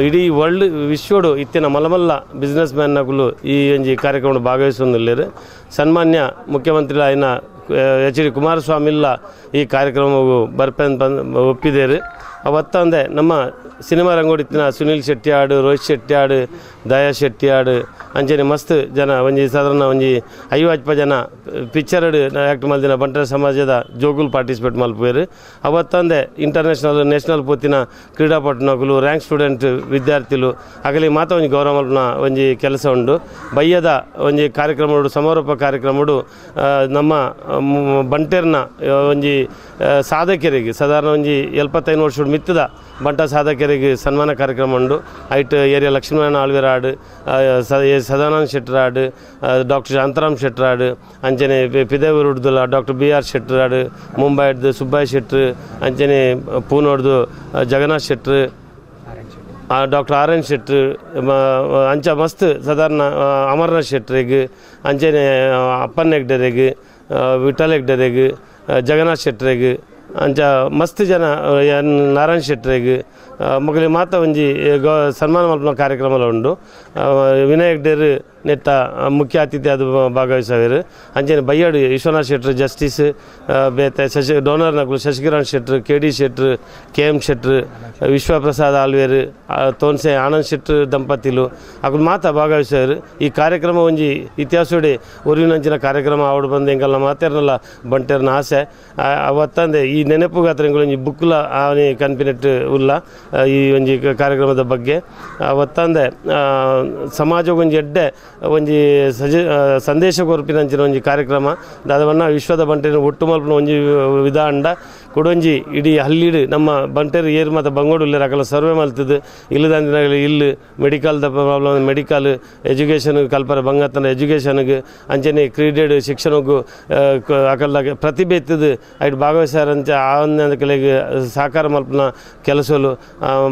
ಇಡೀ ವರ್ಲ್ಡ್ ವಿಶ್ವಡು ಇತ್ತಿನ ಮಲ್ಲಮಲ್ಲ ಬಿಸ್ನೆಸ್ ಮ್ಯಾನ್ ನಕುಲು ಈ ಒಂಜಿ ಕಾರ್ಯಕ್ರಮ ಭಾಗವಹಿಸೊಂದುಲ್ಲೆರ್. ಸನ್ಮಾನ್ಯ ಮುಖ್ಯಮಂತ್ರಿ ಆಯಿನ ಎಚ್ ಡಿ ಕುಮಾರಸ್ವಾಮಿಲ್ಲ ಈ ಕಾರ್ಯಕ್ರಮವು ಬರ್ಪೆನ್ ಒಪ್ಪಿದ್ದೇರು. ಅವತ್ತಂದೆ ನಮ್ಮ ಸಿನಿಮಾ ರಂಗೋಡಿತ್ತಿನ ಸುನೀಲ್ ಶೆಟ್ಟಿಯಾಡು, ರೋಹಿತ್ ಶೆಟ್ಟಿಯಾಡು, ದಯಾ ಶೆಟ್ಟಿಯಾಡು ಅಂಚನೆ ಮಸ್ತ್ ಜನ ಒಂಜಿ ಸಾಧಾರಣ ಒಂಜಿ 50 ಜನ ಪಿಕ್ಚರ್ ಆ್ಯಕ್ಟ್ ಮಲ್ದಿನ ಬಂಟರ ಸಮಾಜದ ಜೋಗುಲ್ ಪಾರ್ಟಿಸಿಪೇಟ್ ಮಲ್ಪುವೆರ್. ಅವತ್ತಂದೆ ಇಂಟರ್ನ್ಯಾಷನಲ್ ನ್ಯಾಷನಲ್ ಪೋತಿನ ಕ್ರೀಡಾಪಟುನಕುಲು ರ್ಯಾಂಕ್ ಸ್ಟೂಡೆಂಟ್ ವಿದ್ಯಾರ್ಥಿಲು ಅಗಲಿ ಮಾತ ಒಂಜಿ ಗೌರವ ಮಲ್ಪುನ ಒಂಜಿ ಕೆಲಸ ಉಂಡು. ಬಯ್ಯದ ಒಂಜಿ ಕಾರ್ಯಕ್ರಮಡು ಸಮಾರೋಪ ಕಾರ್ಯಕ್ರಮಡು ನಮ್ಮ ಬಂಟೆರ್ನ ಒಂಜಿ ಸಾಧಕರಿಗೆ ಸಾಧಾರಣ ಒಂಜಿ 75 ವರ್ಷ ಮಿತ್ತದ ಬಂಟ ಸಾಧಕರಿಗೆ ಸನ್ಮಾನ ಕಾರ್ಯಕ್ರಮ ಉಂಡು. ಐಟ್ ಏರಿಯಾ ಲಕ್ಷ್ಮೀನಾರಾಯಣ ಆಳ್ವೆರ್ ಆಡು, ಸದಾನಂದ ಶೆಟ್ಟರ್ ಆಡು, ಡಾಕ್ಟರ್ ಶಾಂತರಾಮ್ ಶೆಟ್ಟರ್ ಆಡು, ಅಂಚನೆ ಪಿದೇವರುಡ್ದುಲ doctor B R Shettar ಆಡು, ಮುಂಬೈಡ್ದು ಸುಬ್ಬಯ್ಯ ಶೆಟ್ಟರ್, ಅಂಚನೆ ಪೂನೋಡ್ದು Jagannath Shettar, doctor R N Shettar, ಅಂಚ ಮಸ್ತ್ ಸಾಧಾರಣ ಅಮರನಾಥ್ ಶೆಟ್ಟರಿಗೆ, ಅಂಚನೆ ಅಪ್ಪನ್ ಹೆಗ್ಡೆರೆಗ್, ವಿಠಲ್ ಹೆಗ್ಡೆರೆಗ್, ಜಗನ್ನಾಥ್ ಶೆಟ್ಟರೆಗ್, ಅಂಚ ಮಸ್ತ್ ಜನ ನಾರಾಯಣ ಶೆಟ್ಟರೆಗ್ ಮೊಗಲಿ ಮಾತ ಒಂಜಿ ಸನ್ಮಾನ ಮಲ್ಪುನ ಕಾರ್ಯಕ್ರಮಲ ಉಂಡು. ವಿನಯ್ ಹೆಗ್ಡೆರ್ ನೆತ್ತ ಮುಖ್ಯ ಅತಿಥಿ ಅದು ಭಾಗವಹಿಸವೇರು. ಅಂಚನೆ ಬಯ್ಯಾಡು ವಿಶ್ವನಾಥ್ ಶೆಟ್ಟರ್ ಜಸ್ಟಿಸ್ ಬೇತೆ ಶಶಿ donor ನಕುಲು Shashikiran Shettar, K D Shettar, K M Shettar, Vishwaprasad Alver, Thonse Anand Shettar ದಂಪತಿಲು ಅಕುಲು ಮಾತ ಭಾಗವಹಿಸವೇರು. ಈ ಕಾರ್ಯಕ್ರಮ ಒಂಜಿ ಇತಿಹಾಸೋಡೆ ಒರಿವಿನಂಚಿನ ಕಾರ್ಯಕ್ರಮ ಆವಡು ಬಂದು ಎಂಕಲ್ನ ಮಾತೆರ್ನಲ್ಲ ಬಂಟೆರ್ನ ಆಸೆ. ಅವತ್ತಂದೆ ಈ ನೆನಪುಗಾತ್ರ ಎಂಕುಲು ಬುಕ್ಲ ಆನೆ ಕನ್ಪಿನೆಟ್ ಉಲ್ಲ ಈ ಒಂಜಿ ಕಾರ್ಯಕ್ರಮದ ಬಗ್ಗೆ ಒತ್ತಂದೆ ಸಮಾಜಗೊಂಜಿ ಎಡ್ಡೆ ಒಂಜಿ ಸಂದೇಶ ಕೊರ್ಪಿನಂಚಿನ ಒಂಜಿ ಕಾರ್ಯಕ್ರಮ ದಾದವನ್ನ ವಿಶ್ವದ ಬಂಟೆನ ಒಟ್ಟು ಮಲ್ಪುನ ಒಂಜಿ ವಿಧಾಂಡ ಕುಡೊಂಜಿ ಇಡೀ ಹಳ್ಳಿಡು ನಮ್ಮ ಬಂಟೆರು ಏರು ಮತ್ತು ಬಂಗೋಡು ಅಕಲ ಸರ್ವೆ ಮಲ್ತದು ಇಲ್ಲದಂದಿನ ಇಲ್ಲು ಮೆಡಿಕಲ್ದ problem medical education ಕಲ್ಪರ ಬಂಗತನ ಎಜುಕೇಷನ್ಗೆ ಅಂಚನೆ ಕ್ರೀಡೆಡ್ ಶಿಕ್ಷಣಕ್ಕೂ ಅಕಲ್ದಾಗ ಪ್ರತಿಭೆ ಇತ್ತದು ಐಟ್ ಭಾಗವಹಿಸಾರಂಚ ಆವನ್ನಕಲೆಗ್ ಸಹಕಾರ ಮಲ್ಪನ ಕೆಲಸಲು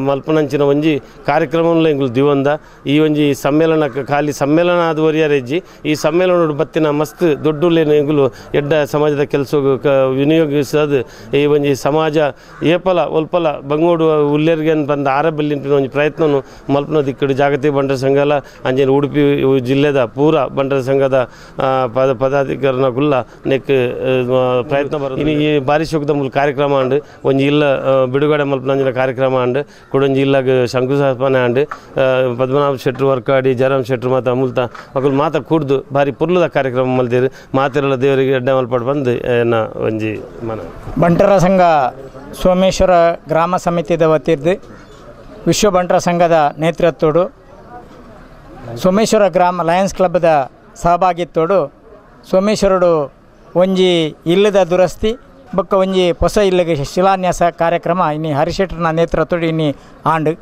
ಮಲ್ಪನಂಚಿನ ಒಂಜಿ ಕಾರ್ಯಕ್ರಮಲ ಎಂಕುಲು ದಿವಂದ ಈ ಒಂಜಿ ಸಮ್ಮೇಳನ ಖಾಲಿ ಸಮ್ಮೇಳನ ಆದ ಒರಿಯರೆಜ್ಜಿ ಈ ಸಮ್ಮೇಳನ ಬತ್ತಿನ ಮಸ್ತ್ ದೊಡ್ಡುಲೇನು ಎಂಕುಲು ಎಡ್ಡ ಸಮಾಜದ ಕೆಲಸ ವಿನಿಯೋಗಿಸೋದು ಈ ಒಂಜಿ ಸಮಾಜ ಏಪಲ ಒಲ್ಪಲ ಬಂಗೋಡು ಉಲ್ಲೇರ್ಗೆ ಬಂದ ಆರಬಲ್ಲಿ ಒಂಜಿ ಪ್ರಯತ್ನನು ಮಲ್ಪನ ದಿಕ್ಕಡು ಜಾಗತಿಕ ಬಂಟರ ಸಂಘಲ ಅಂಚನೆ ಉಡುಪಿ ಜಿಲ್ಲೆದ ಪೂರ ಬಂಟರ ಸಂಘದ ಪದಾಧಿಕಾರನ ಕುಲ್ಲ ನೆಕ್ ಪ್ರಯತ್ನ ಬರೋದು. ಇನ್ನು ಈ ಬಾರಿ ಶೋಕದ ಮೂಲ ಕಾರ್ಯಕ್ರಮ ಅಂಡು ಒಂಜಿ ಇಲ್ಲ ಬಿಡುಗಡೆ ಮಲ್ಪನಂಚಿನ ಕಾರ್ಯಕ್ರಮ ಅಂಡು ಕುಡೊಂಜಿ ಇಲ್ಲಾಗ ಶಂಕುಸ್ಥಾಪನೆ ಅಂಡು ಪದ್ಮನಾಭ ಶೆಟ್ರು ವರ್ಕಾಡಿ ಜಯರಾಮ್ ಶೆಟ್ರು ಮಾತ ಮುಲ್ತ ಮಕ್ಕಳು ಮಾತ ಕೂಡ್ದು ಭಾರಿ ಪುರ್ಲದ ಕಾರ್ಯಕ್ರಮ ಮಲ್ತೀರು ಮಾತಿರಲ್ಲ ದೇವರಿಗೆ ಎಡ್ಡೆ ಮಲ್ಪಾಡು ಬಂದು ಏನ ಒಂಜಿ ಮನ. ಬಂಟರ ಸಂಘ ಸೋಮೇಶ್ವರ ಗ್ರಾಮ ಸಮಿತಿದ ವತಿರ್ದು ವಿಶ್ವ ಬಂಟರ ಸಂಘದ ನೇತೃತ್ವಡು ಸೋಮೇಶ್ವರ ಗ್ರಾಮ ಲಯನ್ಸ್ ಕ್ಲಬ್ದ ಸಹಭಾಗಿತ್ತೋಡು ಸೋಮೇಶ್ವರಡು ಒಂಜಿ ಇಲ್ಲದ ದುರಸ್ತಿ ಬೊಕ್ಕ ಒಂಜಿ ಹೊಸ ಇಲ್ಲಗೆ ಶಿಲಾನ್ಯಾಸ ಕಾರ್ಯಕ್ರಮ ಇನ್ನಿ ಹರಿಶೆಟ್ಟರ್ನ ನೇತೃತ್ವಡು ಇನ್ನಿ ಆಂಡು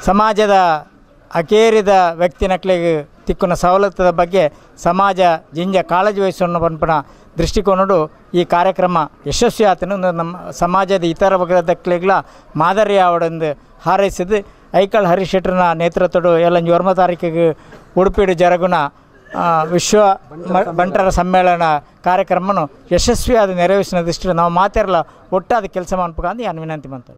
ಸಮಾಜದ ಅಕೇರಿದ ವ್ಯಕ್ತಿ ನಕ್ಲಿಗೆ ತಿಕ್ಕುನ ಸವಲತ್ತದ ಬಗ್ಗೆ ಸಮಾಜ ಜಿಂಜ ಕಾಳಜಿ ವಹಿಸೋಣ ಪನ್ಪನ ದೃಷ್ಟಿಕೋನಡು ಈ ಕಾರ್ಯಕ್ರಮ ಯಶಸ್ವಿ ಆತನು ನಮ್ಮ ಸಮಾಜದ ಇತರ ವರ್ಗದಕ್ಲಿಗ್ಲ ಮಾದರಿ ಆವಡೊಂದು ಹಾರೈಸಿದ್ದು ಐಕಳ್ ಹರಿಶೆಟ್ಟರ್ನ ನೇತೃತ್ವಡು ಎಲ್ಲ 9 ತಾರೀಕಿಗೆ ಉಡುಪಿಡು ಜರಗುನ ವಿಶ್ವ ಬಂಟರ ಸಮ್ಮೇಳನ ಕಾರ್ಯಕ್ರಮನು ಯಶಸ್ವಿಯಾದ ನೆರವೇರಿಸಿದ ದೃಷ್ಟಿ ನಾವು ಮಾತಿರಲ್ಲ ಒಟ್ಟಾದ ಕೆಲಸ ಮಾಡ್ಬೇಕಂದು ನಾನು ವಿನಂತಿ ಮಾಡ್ತೇವೆ.